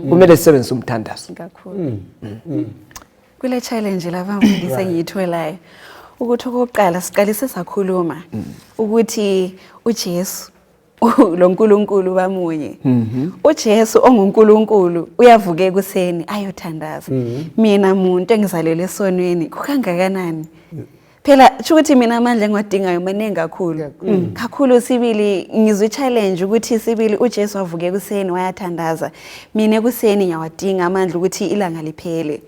kumele sisebenzise umthandazo. Kakhulu. Kule challenge lapha mfundisi engiyitholayo ukuthi okokuqala siqalise sakhuluma ukuthi uJesu lo nkulunkulu bamunye. UJesu onguNkulunkulu uyavuka ekuseni ayothandaza. Mina muntu engizalelwe esonweni kukangakanani? Phela sho ukuthi mina amandla engiwadingayo maningi kakhulu. Kakhulu sibili. Ngizwe challenge ukuthi sibili uJesu wavuka ekuseni wayathandaza. Mina ekuseni ngiyawadinga amandla ukuthi ilanga liphele.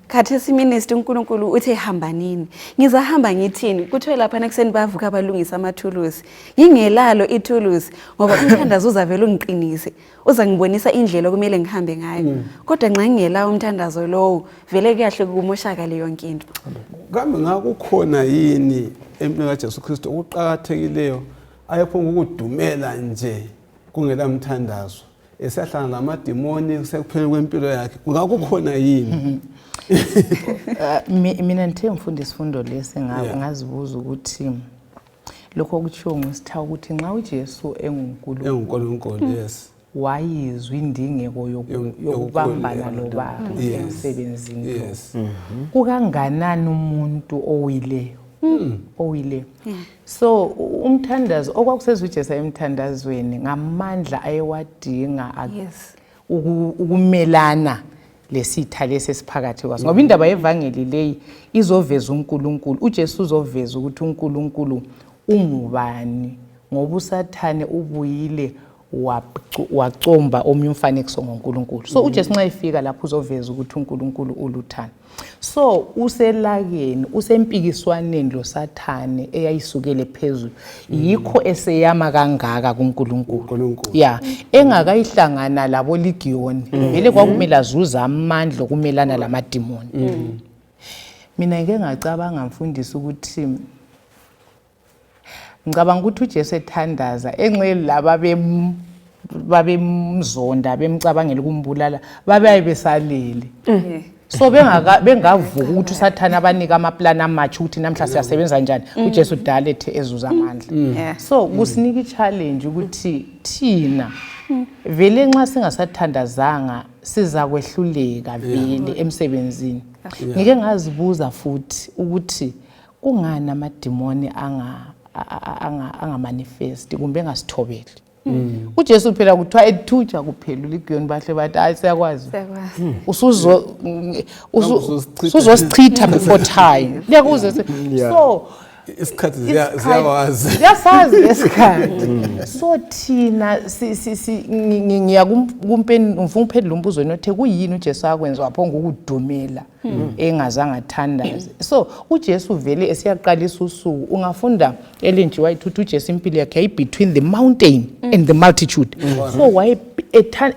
Khathesi minister, uNkulunkulu uthe hamba nini? Ngizahamba ngithini? Kuthiwe lapha ekuseni bavuka balungisa amathulusi. Ngingelalo ithulusi ngoba umthandazo uzavela ungiqinise. Uzangibonisa indlela okumele ngihambe ngayo. Kodwa nxa ngingelawo umthandazo lowo, vele kuyahle kumoshakale yonke into. Kambe ngakukhona yini empilweni kaJesu Kristu okuqakathekileyo ayephonga ukudumela nje kungela mthandazo, esehlangana lamadimoni sekupheleni kwempilo yakhe? Kungakukhona yini? Mina ngithe ngifunda isifundo lesi ngazibuza ukuthi lokho okutshiwo ngusitha ukuthi nxa uJesu enguNkulunkulu, enguNkulunkulu, yes, wayizwa indingeko yokubambana lobaba emsebenzini lo. Kukanganani umuntu owileyo, owileyo? So umthandazo okwakusezwa uJesu emthandazweni ngamandla ayewadinga ukumelana lesitha lesi esiphakathi kwaso, ngoba indaba yevangeli leyi izoveza uNkulunkulu. uJesu uzoveza ukuthi uNkulunkulu ungubani, ngoba uSathane ubuyile wacomba omunye umfanekiso ngoNkulunkulu. So uJesu nxa efika lapho uzoveza ukuthi uNkulunkulu uluthando. So uselakeni, usempikiswaneni loSathane eyayisukele phezulu, yikho eseyama kangaka kuNkulunkulu. uNkulunkulu. Ya, engakayihlangana labo ligiyoni, vele kwakumele azuze amandla okumelana lamadimoni. Mina ngike ngacabanga mfundisi ukuthi ngicabanga ukuthi uJesu ethandaza enxeni laba babemzonda, bemcabangela ukumbulala, babaye besalele. So bengavuka ukuthi uSathane abanika amaplani amatsha ukuthi namhla siyasebenza njani, uJesu dala ethe ezuza amandla. So kusinika i-challenge ukuthi thina vele nxa singasathandazanga sizakwehluleka vele emsebenzini. Ngike ngazibuza futhi ukuthi kungani amadimoni angamanifesti kumbe engasithobeli. uJesu phela kuthiwa ethutsha kuphela uligiyoni bahle bathi hayi siyakwazi, usuzosichitha before time, liyakuze. So isikhathi ziyawazi, siyasazi lesikhathi. So thina ngiya ngifuna ukuphendula umbuzo wenu othe kuyini uJesu akwenza waphonga ukudumela engazange athandaze. So uJesu vele esiyaqalisa usuku, ungafunda Ellen G White uthi uJesu impilo yakhe yayi-between the mountain and the multitude. So waye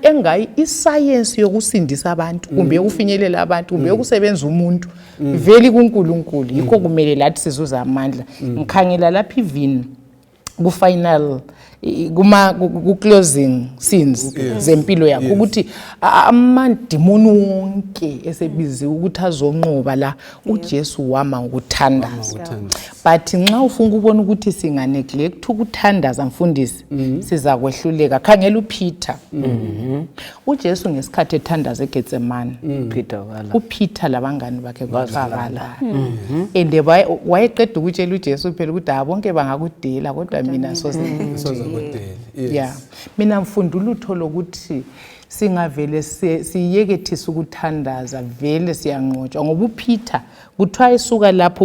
engayi isayensi yokusindisa abantu kumbe yokufinyelela abantu kumbe yokusebenza umuntu vele kuNkulunkulu. Yikho kumele lathi sizuze amandla. Ngikhangela lapha even ku-final kuma ku-closing scenes zempilo yakho ukuthi amadimoni wonke esebiziwe ukuthi azonqoba la, uJesu wama ngokuthandaza. But nxa ufuna ukubona ukuthi singaneglect ukuthandaza, mfundisi, sizakwehluleka. Khangela uPeter. UJesu ngesikhathi ethandaza eGetsemane, Peter wala. uPeter labangani bakhe kuthiwa balala, and wayeqeda ukutshela uJesu phela ukuthi ha, bonke bangakudela kodwa mina soze. Soze kudele, yes. Yeah, mina mfunda ulutho lokuthi singavele siyekethise ukuthandaza, vele siyanqotshwa, ngoba uPeter kuthiwa esuka lapho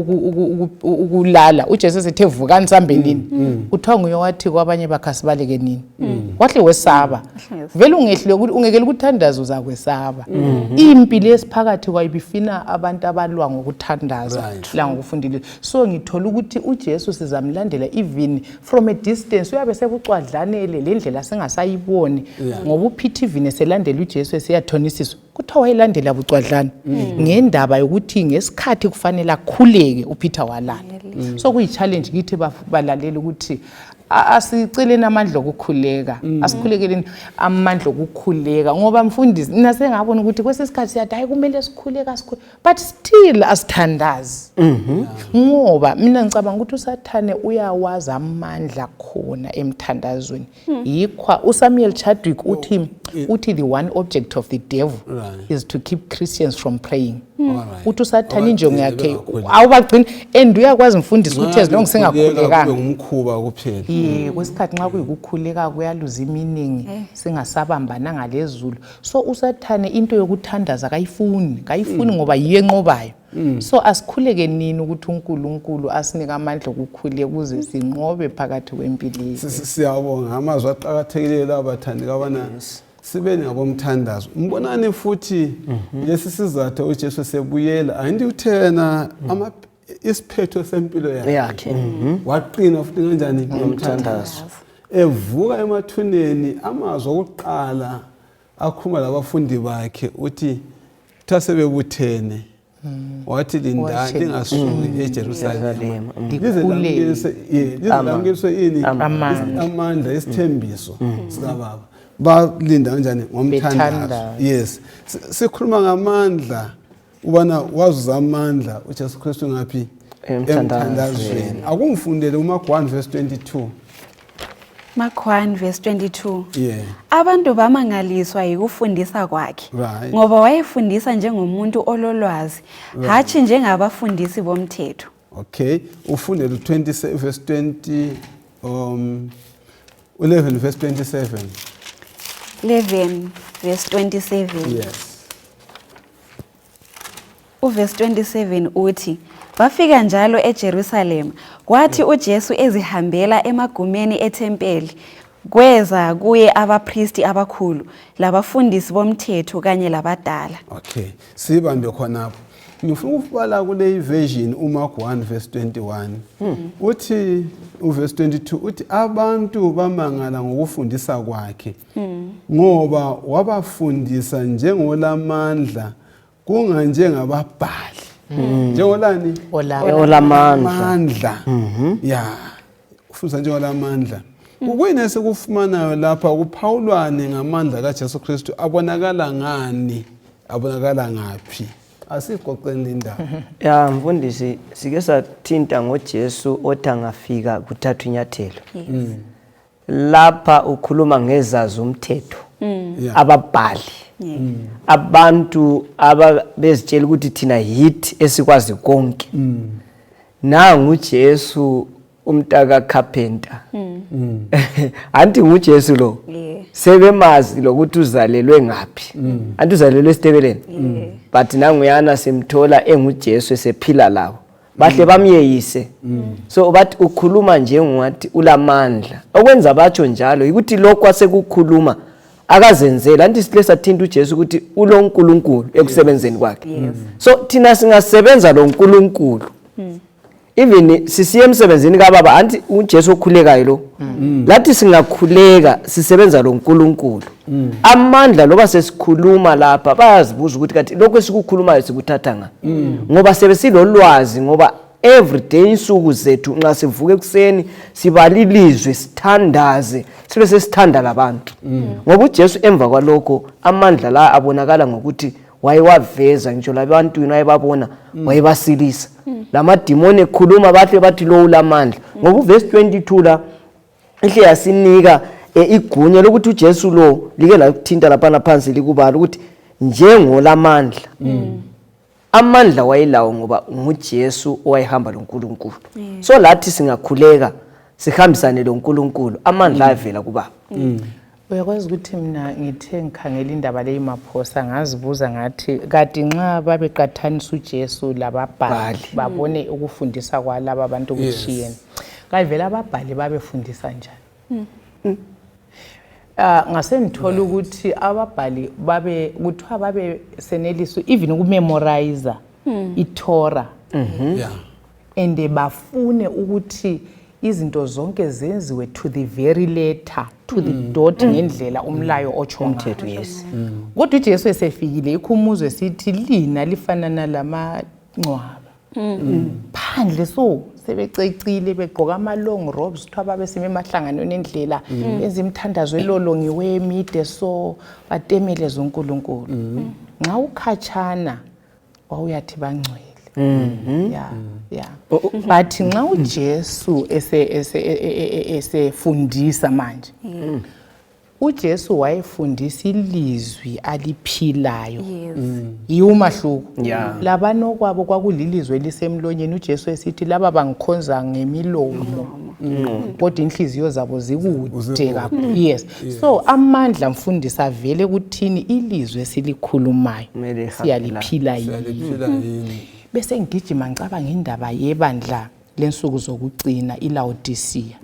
ukulala uJesu esethe vukani sambe nini, kuthiwa nguye wathi kwabanye bakhe asibaleke nini. Wahle wesaba vele. Ungehlule ungekela ukuthandaza uzakwesaba. Impi lesiphakathi kwayo ibifina abantu abalwa ngokuthandaza la ngokufundile. So ngithola ukuthi uJesu sizamlandela even from a distance, uyabe sekucwadlanele le ndlela singasayiboni, ngoba uPeter even eselandela uJesu esiyathonisiswa, kuthiwa wayelandela bucwadlana ngendaba yokuthi ngesikhathi kufanele akhuleke uPeter walala. So kuyi-challenge kithi balaleli ukuthi asiceleni amandla okukhuleka, asikhulekeleni amandla okukhuleka, ngoba mfundisi, mina sengabona ukuthi kwesinye isikhathi siyathi hayi kumele sikhuleka sikhule, but still asithandazi, ngoba mina ngicabanga ukuthi uSathane uyawazi amandla khona emthandazweni. Yikho uSamuel Chadwick uthi the one object of the devil is to keep Christians from praying. Uthi uSathane injongo yakhe Bengakhuleki. Awubagcini, and uyakwazi mfundisi ukuthi as long Nxa bekhuleka kube singakhulekanga ngumkhuba kuphela. Ye, kwesikhathi nxa kuyikukhuleka kuyaluza iminingi, singasabambana ngalezulu. So uSathane into yokuthandaza kayifuni, kayifuni, ngoba yiyo enqobayo. So asikhuleke nini ukuthi uNkulunkulu asinike amandla okukhuleka ukuze sinqobe phakathi kwempilo yethu. Siyabonga amazwi aqakathekileyo lawa, bathandeka, abana sibe ngabomthandazo. Mbonani futhi lesi sizathu uJesu sebuyela angithi uthena ama isiphetho sempilo yakhe yakhe. Waqina futhi kanjani? Ngomthandazo. Evuka emathuneni, amazwi okuqala akhuluma labafundi bakhe uthi kuthiwa sebebuthene wathi lindani, lingasuki eJerusalema lize Likhuleke. Lize lamukeliswe ini? Amandla. Amandla, isithembiso sikababa. Balinda kanjani? Ngomthandazo. Bethandaza. Yes. Sikhuluma ngamandla ubana wazuza amandla uJesu Kristu ngaphi? Emthandazweni. Emthandazweni. Akungifundele uMark 1 verse 22. Mark 1 verse 22. Abantu bamangaliswa yikufundisa kwakhe, ngoba wayefundisa njengomuntu ololwazi, hatshi njengabafundisi bomthetho. Okay, ufundele u20 verse 20, 11 verse 27. 11 verse 27. Yes. Uverse 27 uthi bafika njalo eJerusalema, kwathi uJesu ezihambela emagumeni ethempeli, kweza kuye abapristi abakhulu labafundisi bomthetho kanye labadala. Okay, sibambe khonapho. Ngifuna ukubala kule version uMark 1 verse 21. Uthi uverse 22 uthi abantu bamangala ngokufundisa kwakhe, ngoba wabafundisa njengolamandla kunganjengababhali. Njengolani? Olamandla. Amandla. Ya. Ufundisa njengolamandla. Kuyini esikufumanayo lapha kuphawulwane ngamandla kaJesu Kristu? Abonakala ngani? Abonakala ngaphi? Asixoxeni indaba. Ya mfundisi, sike sathinta ngoJesu othi angafika kuthathwa inyathelo. Yes. Lapha ukhuluma ngezazi umthetho. Ababhali. Yeah. Abantu ababezitshela ukuthi thina yithi esikwazi konke. Nangu uJesu umntaka carpenter. Anti nguJesu lo. Yeah. Sebemazi lokuthi uzalelwe ngaphi. Anti uzalelwe esitebeleni. Yeah. But nanguyana simthola enguJesu esephila lawo. Bahle bamyeyise. So bathi ukhuluma njengathi ulamandla. Okwenza batsho njalo ukuthi lokho asekukhuluma akazenzeli. Anti sile sathinta uJesu ukuthi uloNkulunkulu ekusebenzeni kwakhe. Yes. So thina singasebenza loNkulunkulu. Even sisiye emsebenzini kaBaba, anti uJesu okhulekayo lo. Lathi singakhuleka sisebenza loNkulunkulu. Amandla loba sesikhuluma lapha bayazibuza ukuthi kanti lokho esikukhulumayo sikuthatha nga. Ngoba sebe silolwazi, ngoba every day insuku zethu nxa sivuka ekuseni sibala ilizwi, sithandaze, sibe sesithanda labantu. Ngoba uJesu emva kwalokho amandla la abonakala ngokuthi wayewaveza ngisho labantwini wayebabona, wayebasilisa. Lamadimoni ekhuluma bahle bathi lo ulamandla. Ngoba uverse 22 la ihle yasinika igunya lokuthi uJesu lo like lakuthinta laphana phansi likubala ukuthi njengolamandla. Amandla wayelawo ngoba nguJesu owayehamba loNkulunkulu. So lathi singakhuleka sihambisane loNkulunkulu, amandla ayavela kuBaba. Uyakwazi ukuthi mina ngithe ngikhangela indaba leyi Maphosa, ngazibuza ngathi kati nxa babeqathanisa uJesu lababhali babone ukufundisa kwalaba abantu kutshiyene, kayivele ababhali babefundisa njani? Ngase ngithola ukuthi ababhali babe kuthiwa babe senelisa even ukumemorize iTorah, and bafune ukuthi izinto zonke zenziwe to the very letter, to the dot, ngendlela umlayo otsho umthetho ngayo. Yes. Kodwa uJesu esefikile ikhumuzwe sithi lina lifanana lamangcwaba phandle, so sebececile begqoka ama-long robes, kuthiwa babesime emahlanganweni endlela benza imithandazo elolongiweyo emide, so batemeleze uNkulunkulu. Nxa ukhatshana wawuyathi bangcwele, yeah, but nxa uJesu esefundisa manje, uJesu wayefundisa ilizwi aliphilayo. Yiwo umahluko. Labanokwabo kwakulilizwi elisemlonyeni. uJesu esithi laba bangikhonza ngemilomo kodwa inhliziyo zabo zikude kakhulu. Yes, so amandla, mfundisi, avele kuthini ilizwi esilikhulumayo Kumele lihambe. Siyaliphila yini? Siyaliphila yini? Bese ngigijima ngicabanga indaba yebandla lensuku zokugcina, iLaodicea.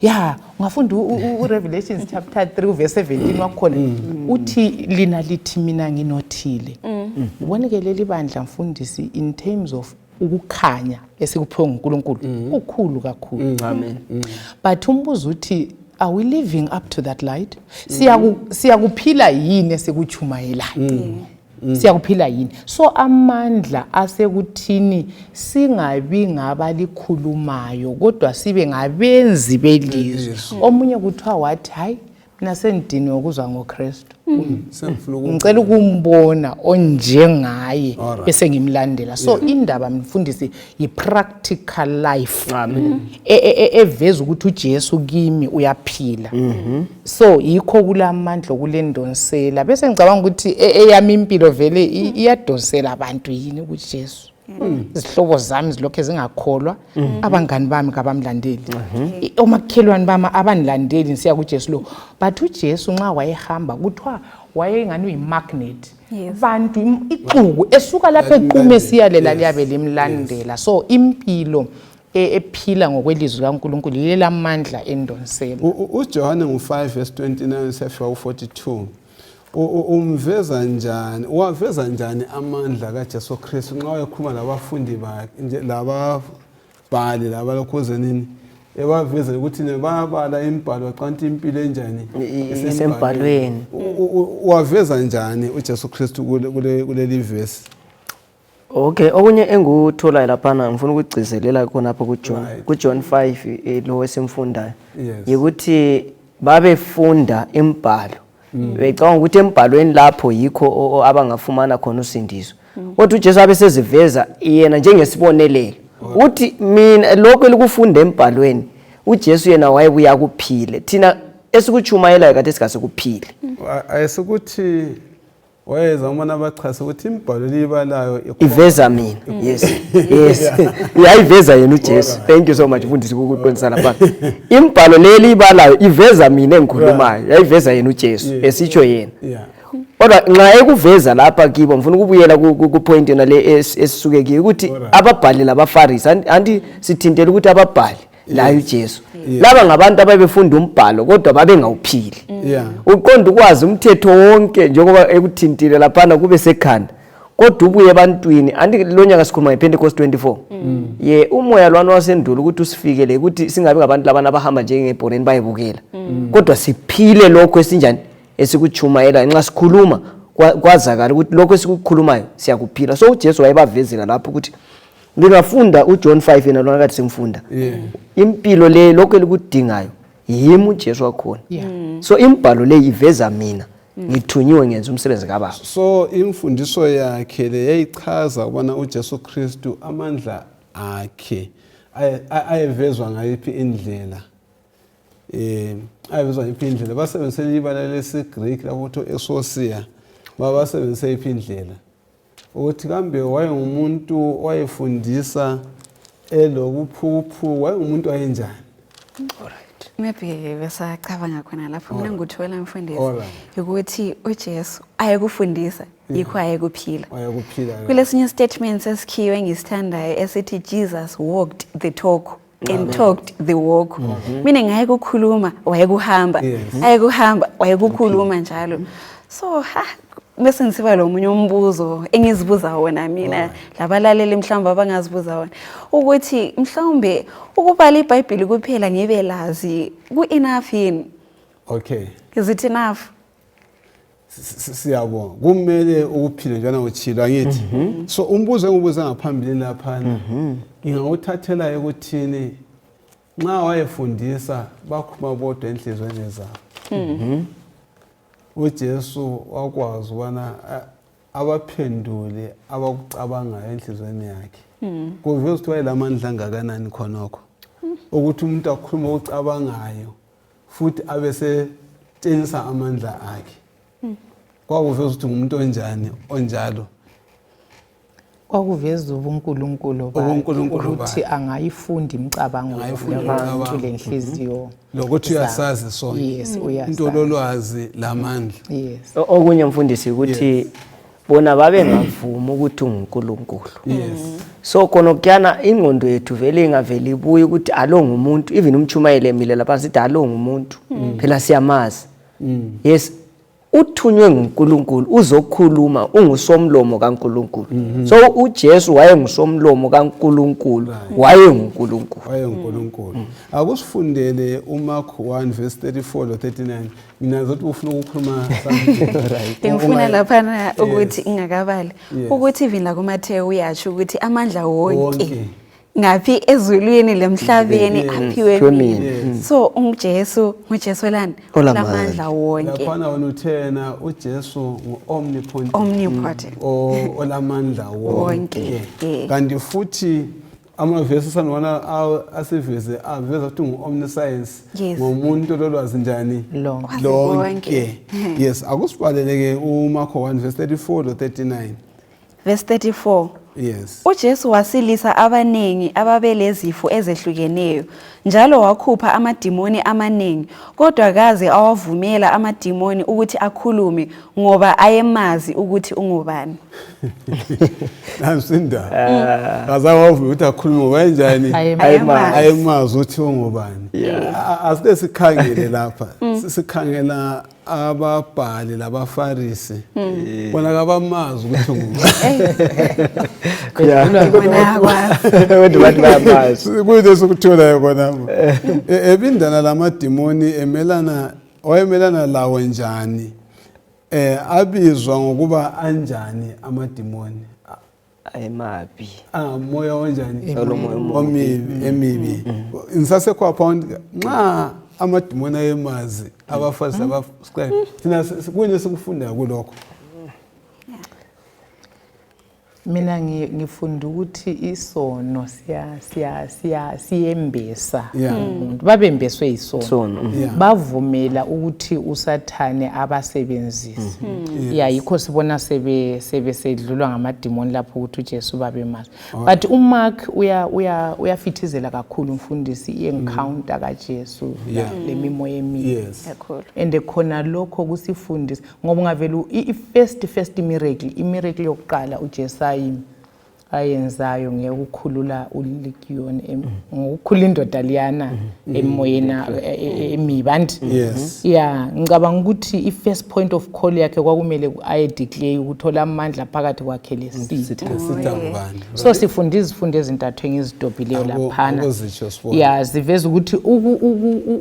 Ya, ungafunda uRevelations chapter 3 verse 17 wakhona, uthi lina lithi mina nginothile. Ubone ke leli bandla, mfundisi, in terms of ukukhanya esikuphiwe nguNkulunkulu kukhulu kakhulu. Amen. But umbuzo uthi, are we living up to that light? Siyakuphila yini esikuchumayelayo? Siyakuphila yini? So amandla asekuthini singabi ngabalikhulumayo kodwa sibe ngabenzi belizwi. Omunye kuthiwa wathi, hayi, mina sengidiniwe ukuzwa ngoKristu. Sengifuna Ngicela ukumbona onjengaye bese ngimlandela. So indaba, mfundisi, yi-practical life. Amen. Eveza ukuthi uJesu kimi uyaphila. So yikho kulamandla okulendonsela. Bese ngicabanga ukuthi eyami impilo vele iyadonsela abantu yini kuJesu. Izihlobo zami zilokhu zingakholwa, abangani bami kabamlandeli, omakhelwane bami abangilandeli ngisiya kuJesu lo. But uJesu nxa wayehamba kuthiwa wayengani uyi-magnet. Bantu ixuku esuka lapho equme esiyalela liyabe limlandela. So impilo ephila ngokwelizwi kaNkulunkulu lilamandla endonsela. UJohane ngu-5 verse 29 siyafika ku-42. Umveza njani, uwaveza njani amandla kaJesu Kristu nxa wayekhuluma labafundi bakhe nje lababhali labalokhuze nini, ebaveza ukuthi ne bayabala imibhalo qanti impilo enjani Isembhalweni. Uwaveza njani uJesu Kristu kuleli verse? Okay, okunye engikutholayo laphana ngifuna ukugcizelela khonapho kuJohn, kuJohn 5, lo esimfundayo. Yikuthi babefunda imibhalo. Becabanga ukuthi embhalweni lapho yikho abangafumana khona usindiso. Kodwa uJesu abe seziveza yena njengesibonelelo uthi mina lokho elikufunda embhalweni uJesu yena wayebuya kuphile, thina esikutshumayelayo kade singasikuphile. Ayesikuthi wayeza umana abachase ukuthi imibhalo liyibalayo iveza mina. Yes, yes, yayiveza yena uJesu. Thank you so much mfundisi ukuqondisa lapha. Imbhalo leli ibalayo iveza mina engikhulumayo, yayiveza yena uJesu esitsho yena. Kodwa nxa ekuveza lapha kibo, ngifuna ukubuyela ku-point yona le esisuke kiyo ukuthi ababhali labaFarisi, anti sithintela ukuthi ababhali laye uJesu laba ngabantu ababefunda umbhalo kodwa babengawuphili. Uqonda ukwazi umthetho wonke njengoba ekuthintile laphana kube sekhanda, kodwa ubuye ebantwini. Anti lo nyaka sikhuluma ngePentecost 24, ye umoya lwana wasendulo ukuthi usifikele ukuthi singabi ngabantu labana abahamba njengebhoreni bayebukela, kodwa siphile lokho esinjani esikutshumayela. Nxa sikhuluma kwazakala ukuthi lokho esikukhulumayo siyakuphila. So uJesu wayebavezela lapho ukuthi ngingafunda uJohn 5 yena lona kade simfunda impilo le, lokho elikudingayo yimi uJesu wakhona. So imbhalo le iveza mina, ngithunyiwe ngenza umsebenzi kababa. So imfundiso yakhe le yayichaza ukubana uJesu Kristu amandla akhe ayevezwa ngayiphi indlela, ayevezwa ngayiphi indlela. Basebenzise ibala lesiGreek lapho kuthiwa exousia, babasebenzise yiphi indlela ukuthi kambe wayengumuntu owayefundisa elobuphukuphuku, wayengumuntu wayenjani? Maybe besacabanga khona lapho mina ngikuthola mfundisi ukuthi uJesu ayekufundisa yikho ayekuphila. Wayekuphila. Kulesinye statement esikhiwe engisithandayo esithi Jesus walked the talk and talked the walk. Mina ngayekukhuluma wayekuhamba, ayekuhamba wayekukhuluma njalo. So ha bese ngisiba lo munye umbuzo engizibuza wona mina labalaleli mhlawumbe abangazibuza wona ukuthi mhlawumbe ukubala iBhayibheli kuphela ngibe lazi ku-enough yini? Is it enough? Siyabonga. Kumele ukuphile njalo utshilo angithi. So umbuzo engibuze ngaphambili laphana ngingawuthathela ekuthini nxa wayefundisa bakhuluma bodwa enhliziyweni zabo. UJesu wakwazi ukubana abaphendule abakucabangayo enhliziyweni yakhe. Kuveza ukuthi wayelamandla angakanani khonokho ukuthi umuntu akhulume okucabangayo futhi abe setshengisa amandla akhe. Kwakuveza ukuthi ngumuntu onjani onjalo. Kwakuveza ubuNkulunkulu bakhe, Ubunkulunkulu ukuthi bakhe. Angayifunda imicabango Angayifunda yabantu imicabango. lenhliziyo Lokuthi zabo. Uyasazi sonke. Yes, Into uyasazi. lolwazi lamandla. Yes. Okunye mfundisi ukuthi bona babengavumi ukuthi unguNkulunkulu. So khona kuyana ingqondo yethu vele ingaveli ibuye ukuthi alo ngumuntu, even umtshumayeli emile lapha sithi alo ngumuntu, phela siyamazi. Yes, uthunywe nguNkulunkulu uzokhuluma, ungusomlomo kaNkulunkulu. So uJesu wayengusomlomo kaNkulunkulu, wayenguNkulunkulu. WayenguNkulunkulu. Akusifundele uMark 1 verse 34 lo 39. Mina ngizothi ufuna ukukhuluma something. Ngifuna laphana ukuthi ingakabali ukuthi even la kuMathewu uyasho ukuthi amandla wonke Wonke. ngaphi ezulwini lemhlabeni aphiwe Aphiwe mina. mina. So unguJesu, nguJesu lani Olamandla. lamandla wonke. Laphana wena uthena uJesu ngu-omnipotent. Omnipotent. Olamandla wonke. Wonke, yeah. Kanti futhi amavesi asanwana asiveze aveza ukuthi ngu-omniscience. Ngumuntu ololwazi njani? Lonke. Wazi Lonke. konke. Yes, akusibalele ke uMarko 1 verse 34 lo 39. Verse 34. Yes. UJesu wasilisa abaningi ababelezifo ezehlukeneyo njalo wakhupha amadimoni amaningi, kodwa kaze awavumela amadimoni ukuthi akhulume ngoba ayemazi ukuthi ungubani. Nansi indaba. Kaze awavumela ukuthi akhulume ngoba enjani? Ayemazi. Ayemazi ukuthi ungubani. Asike sikhangele lapha. Sikhangela ababhali labaFarisi. Bona kabamazi ukuthi ungubani. Bona akwazi. Kodwa bathi bayamazi. Kuyinto esikutholayo khonapho. Ebindana lamadimoni emelana, wayemelana lawo njani? Abizwa ngokuba anjani amadimoni? Ayemabi. Moya onjani? Olomoya omubi. Omibi, emibi. Ngisasekho apha nxa amadimoni ayemazi abaFarisi abascribe. Thina kuyini esikufundayo kulokho? Mina ngifunda ukuthi isono siyembesa umuntu. Babembeswe yisono. Bavumela ukuthi uSathane abasebenzise. Yeah, yikho sibona sebesedlulwa ngamadimoni lapho ukuthi uJesu babemazi. But uMark uyafithizela kakhulu umfundisi i-encounter kaJesu lemimoya emibi. And khona lokho kusifundisa ngoba ungavela i-first miracle, i-miracle yokuqala uJesu ayenzayo ngekukhulula uLegion, ngokukhulula indoda liyana emoyeni emibi anti. Yeah, ngicabanga ukuthi i-first point of call yakhe kwakumele aye-declare ukuthola amandla phakathi kwakhe lesitha. So sifunda izifundo ezintathu engizidobhileyo laphana. Yeah, ziveza ukuthi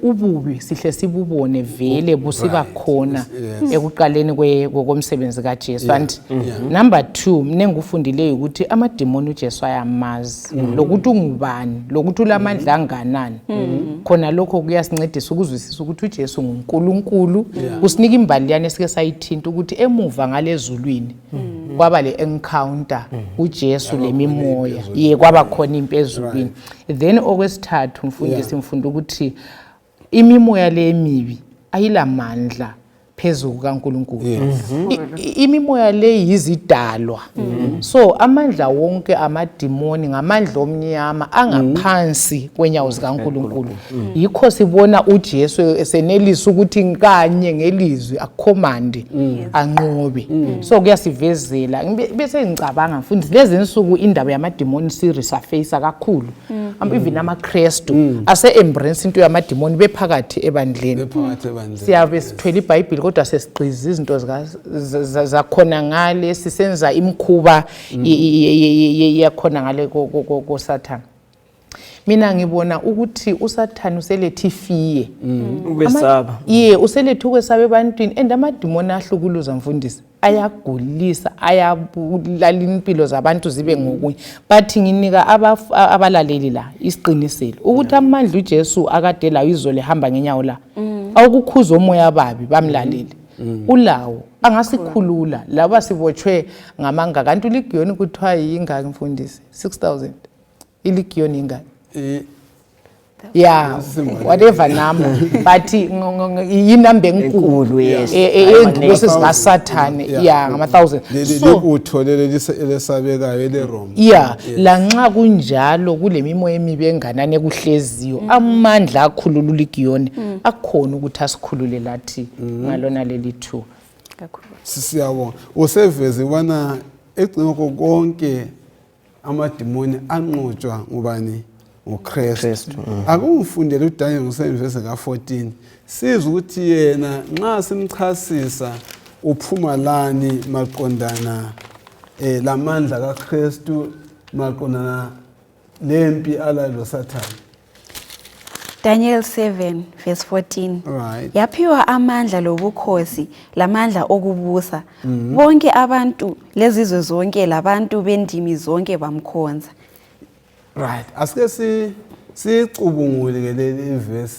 ububi sihle sibubone vele busiba khona ekuqaleni komsebenzi kaJesu. And number 2, mina engikufundileyo ukuthi amadimoni uJesu ayamazi, lokuthi ungubani, lokuthi ulamandla anganani. Khona lokho kuyasincedisa ukuzwisisa ukuthi uJesu nguNkulunkulu. Kusinika imbali yani esike sayithinta ukuthi emuva ngalezulwini kwaba le encounter uJesu lemimoya, ye kwaba khona impi ezulwini. Then okwesithathu mfundisi, ngifunda ukuthi imimoya le emibi ayilamandla phezulu kukaNkulunkulu. Imimoya le yizidalwa. So amandla wonke amadimoni ngamandla omnyama angaphansi kwenyawo zikaNkulunkulu. Yikho sibona uJesu esenelisa ukuthi kanye ngelizwi akukhomande anqobe. So kuyasivezela. Bese ngicabanga mfundisi, lezi insuku indaba yamadimoni si-resurface kakhulu. Even amaKrestu ase embrace into yamadimoni bephakathi ebandleni. Siyabe sithwele iBhayibheli kodwa sesigqiza izinto zakhona ngale, sisenza imikhuba yakhona ngale koSathane. Mina ngibona ukuthi uSathane uselethe ifiye. Ukwesaba. Ye, uselethe ukwesaba ebantwini, and amadimoni ahlukuluza mfundisi. Ayagulisa, ayabulala impilo zabantu zibe ngokunye. But nginika abalaleli la isiqiniselo ukuthi amandla uJesu akade lawo izolo ehamba ngenyawo la, awukukhuza omoya ababi bamlalele. Ulawo angasikhulula laba sibotshwe ngamanga. Kanti uligiyoni kuthiwa yingaki mfundisi? 6000. Iligiyoni ingaki? Yeah, whatever number, but yinamba enkulu eyingilosi zikaSathane, yeah, ngama-thousand. Libutho leli elesabekayo eleRoma. Yeah, lanxa kunjalo kule mimoya emibi enganani ekuhleziyo, amandla akhulula uligiyoni akhona ukuthi asikhulule lathi ngalona leli thuba. Siyabonga. Useveze ubana egcina konke amadimoni anqotshwa ngubani? NguKristu. Akungifundele uDaniel ngusevesi ka-14, sizwe ukuthi yena nxa simchasisa uphuma lani maqondana lamandla kaKristu, maqondana lempi alayo loSathane. Daniel 7 verse 14. Right. Yaphiwa amandla lobukhosi lamandla okubusa. Bonke abantu lezizwe zonke labantu bendimi zonke bamkhonza. Right. Asike sicubungule ke leli verse.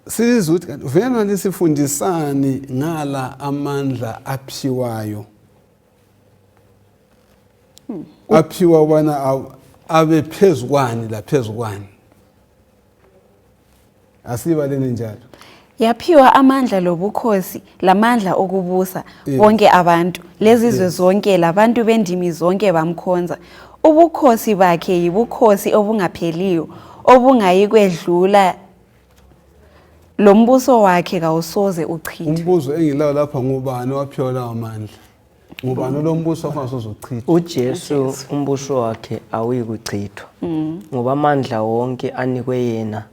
Sizwe ukuthi kanti vele lisifundisani ngala amandla aphiwayo. Aphiwa ubana abe phezukwani la phezukwani. Asibaleni njalo. Yaphiwa amandla lobukhosi lamandla okubusa bonke abantu lezizwe zonke labantu bendimi zonke bamkhonza. Ubukhosi bakhe yibukhosi obungapheliyo obungayikwedlula, lo mbuso wakhe kawusoze uchithwe. Umbuzo engilawo lapha, ngubani owaphiwa lawo mandla? Ngubani lo mbuso ongasoze uchithwe? UJesu umbuso wakhe awuyikuchithwa, ngoba amandla wonke anikwe yena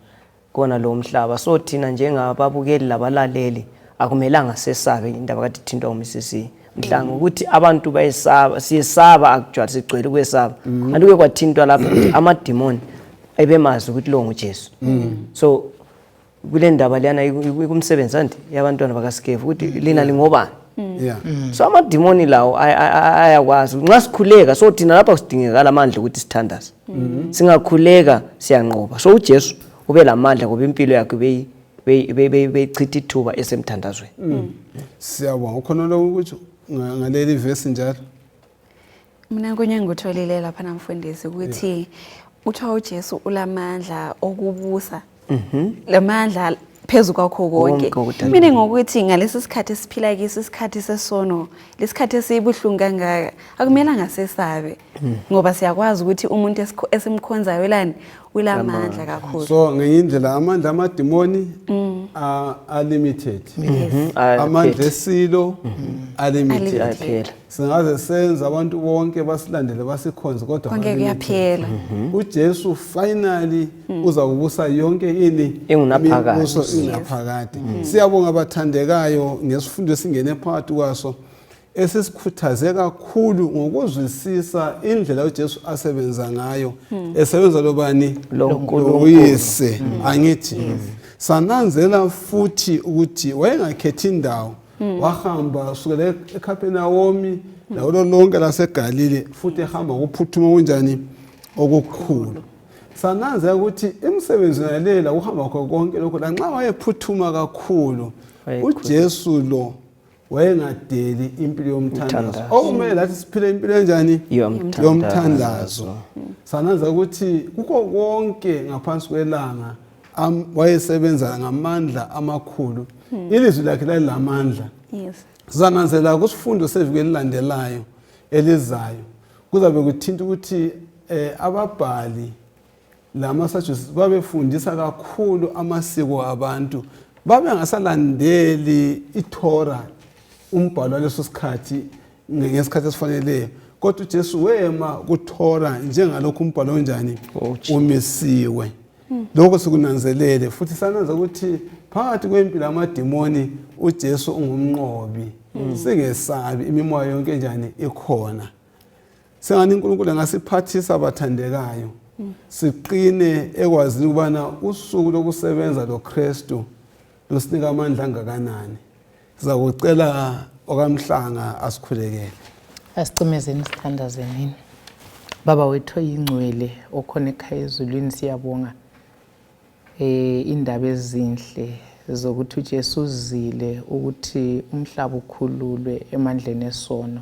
kona lo mhlaba. So thina njengababukeli labalaleli akumelanga sesabe indaba kade ithintwa uMrs Mhlanga, ukuthi abantu bayesaba, siyesaba, akujwayele, sigcwele ukwesaba. Kanti kuke kwathintwa lapha ukuthi amadimoni ebemazi ukuthi lo nguJesu. So kule ndaba leyana ikumsebenzi anti yabantwana bakaSikefu ukuthi lina lingobani. So amadimoni lawo ayakwazi nxa sikhuleka. So thina lapha sidingekala amandla ukuthi sithandaze. Singakhuleka siyanqoba. So uJesu ube lamandla ngoba impilo yakhe beyichitha ithuba esemthandazweni. Siyabonga. Ukhona lokho ukuthi ngaleli verse njalo. Mina kunye ngikutholile lapha namfundisi ukuthi kuthiwa uJesu ulamandla okubusa. Lamandla phezu kwakho konke. Konke okudala. Mina ngokuthi ngalesi sikhathi esiphila kiso, isikhathi sesono, lesikhathi esibuhlungu kangaka, akumelanga sesabe ngoba siyakwazi ukuthi umuntu esimkhonzayo lani ulamandla kakhulu. So ngenye indlela amandla amadimoni are limited. Amandla esilo are limited. Ayaphela. Singaze senze abantu bonke basilandele basikhonze, kodwa Konke ba-limited. kuyaphela. UJesu finally uza kubusa yonke ini Ingunaphakade. imibuso ingunaphakade. Siyabonga abathandekayo ngesifundo esingene phakathi kwaso esisikhuthaze kakhulu ngokuzwisisa indlela uJesu asebenza ngayo, esebenza lobani? Lo Nkulunkulu. Loyise. Angithi sananzela futhi ukuthi wayengakhethi indawo, wahamba kusukela eKapernaum lakulo lonke laseGalile, futhi ehamba ngokuphuthuma kunjani okukhulu. Sananzela ukuthi imisebenzi yalela ukuhamba kwakho konke lokho, lanxa wayephuthuma kakhulu, uJesu lo wayengadeli impilo yomthandazo. Umthandazo. Okumele lathi siphile impilo enjani? Yomthandazo. Yomthandazo. Sananza ukuthi kukho konke ngaphansi kwelanga wayesebenza ngamandla amakhulu. Ilizwi lakhe lalilamandla. Sizananzela kusifundo seviki elilandelayo elizayo, kuzabe kuthinta ukuthi ababhali lama-Sadducees babefundisa kakhulu amasiko abantu, babengasalandeli iTorah, umbhalo waleso sikhathi ngesikhathi esifaneleyo, kodwa uJesu wema kuTorah njengalokhu umbhalo onjani umisiwe. Lokho sikunanzelele futhi sananza ukuthi phakathi kwempilo amadimoni uJesu ungumnqobi. Singesabi, imimoya yonke njani ikhona. Sengani uNkulunkulu angasiphathisa abathandekayo, siqine ekwazini ukubana usuku lokusebenza loKristu lusinika amandla angakanani. Sizakucela okaMhlanga asikhulekele. Asicimezeni sithandazenini. Baba wethu oyingcwele okhona ekhaya ezulwini, siyabonga indaba ezinhle zokuthi uJesu uzile ukuthi umhlaba ukhululwe emandleni esono.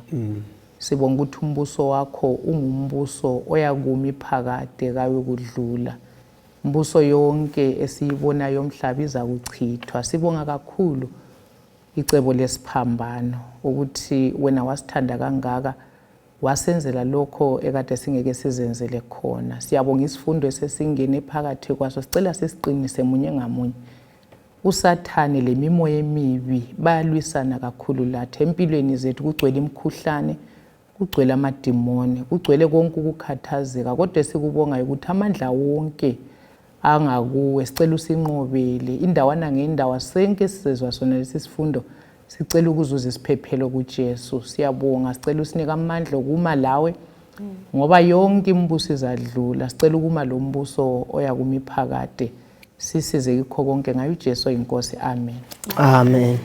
Sibonga ukuthi umbuso wakho ungumbuso oyakumi phakade kawukudlula. Mbuso yonke esiyibonayo yomhlaba iza kuchithwa. Sibonga kakhulu icebo lesiphambano ukuthi wena wasithanda kangaka, wasenzela lokho ekade singeke sizenzele khona. Siyabonga isifundo esesingene phakathi kwaso, sicela sisiqinise munye ngamunye. USathane lemimoya emibi bayalwisana kakhulu lathi empilweni zethu. Kugcwele imikhuhlane, kugcwele amadimoni, kugcwele konke ukukhathazeka, kodwa esikubongayo ukuthi amandla wonke angakuwe. Sicela usinqobele indawana ngendawo, senke sizezwa sona lesi sifundo, sicela ukuzuza isiphephelo kuJesu. Siyabonga, sicela usinike amandla okuma lawe, ngoba yonke imibuso izadlula. Sicela ukuma lo mbuso oya kumiphakade, sisize kikho konke ngayo uJesu oyinkosi. Amen. Amen.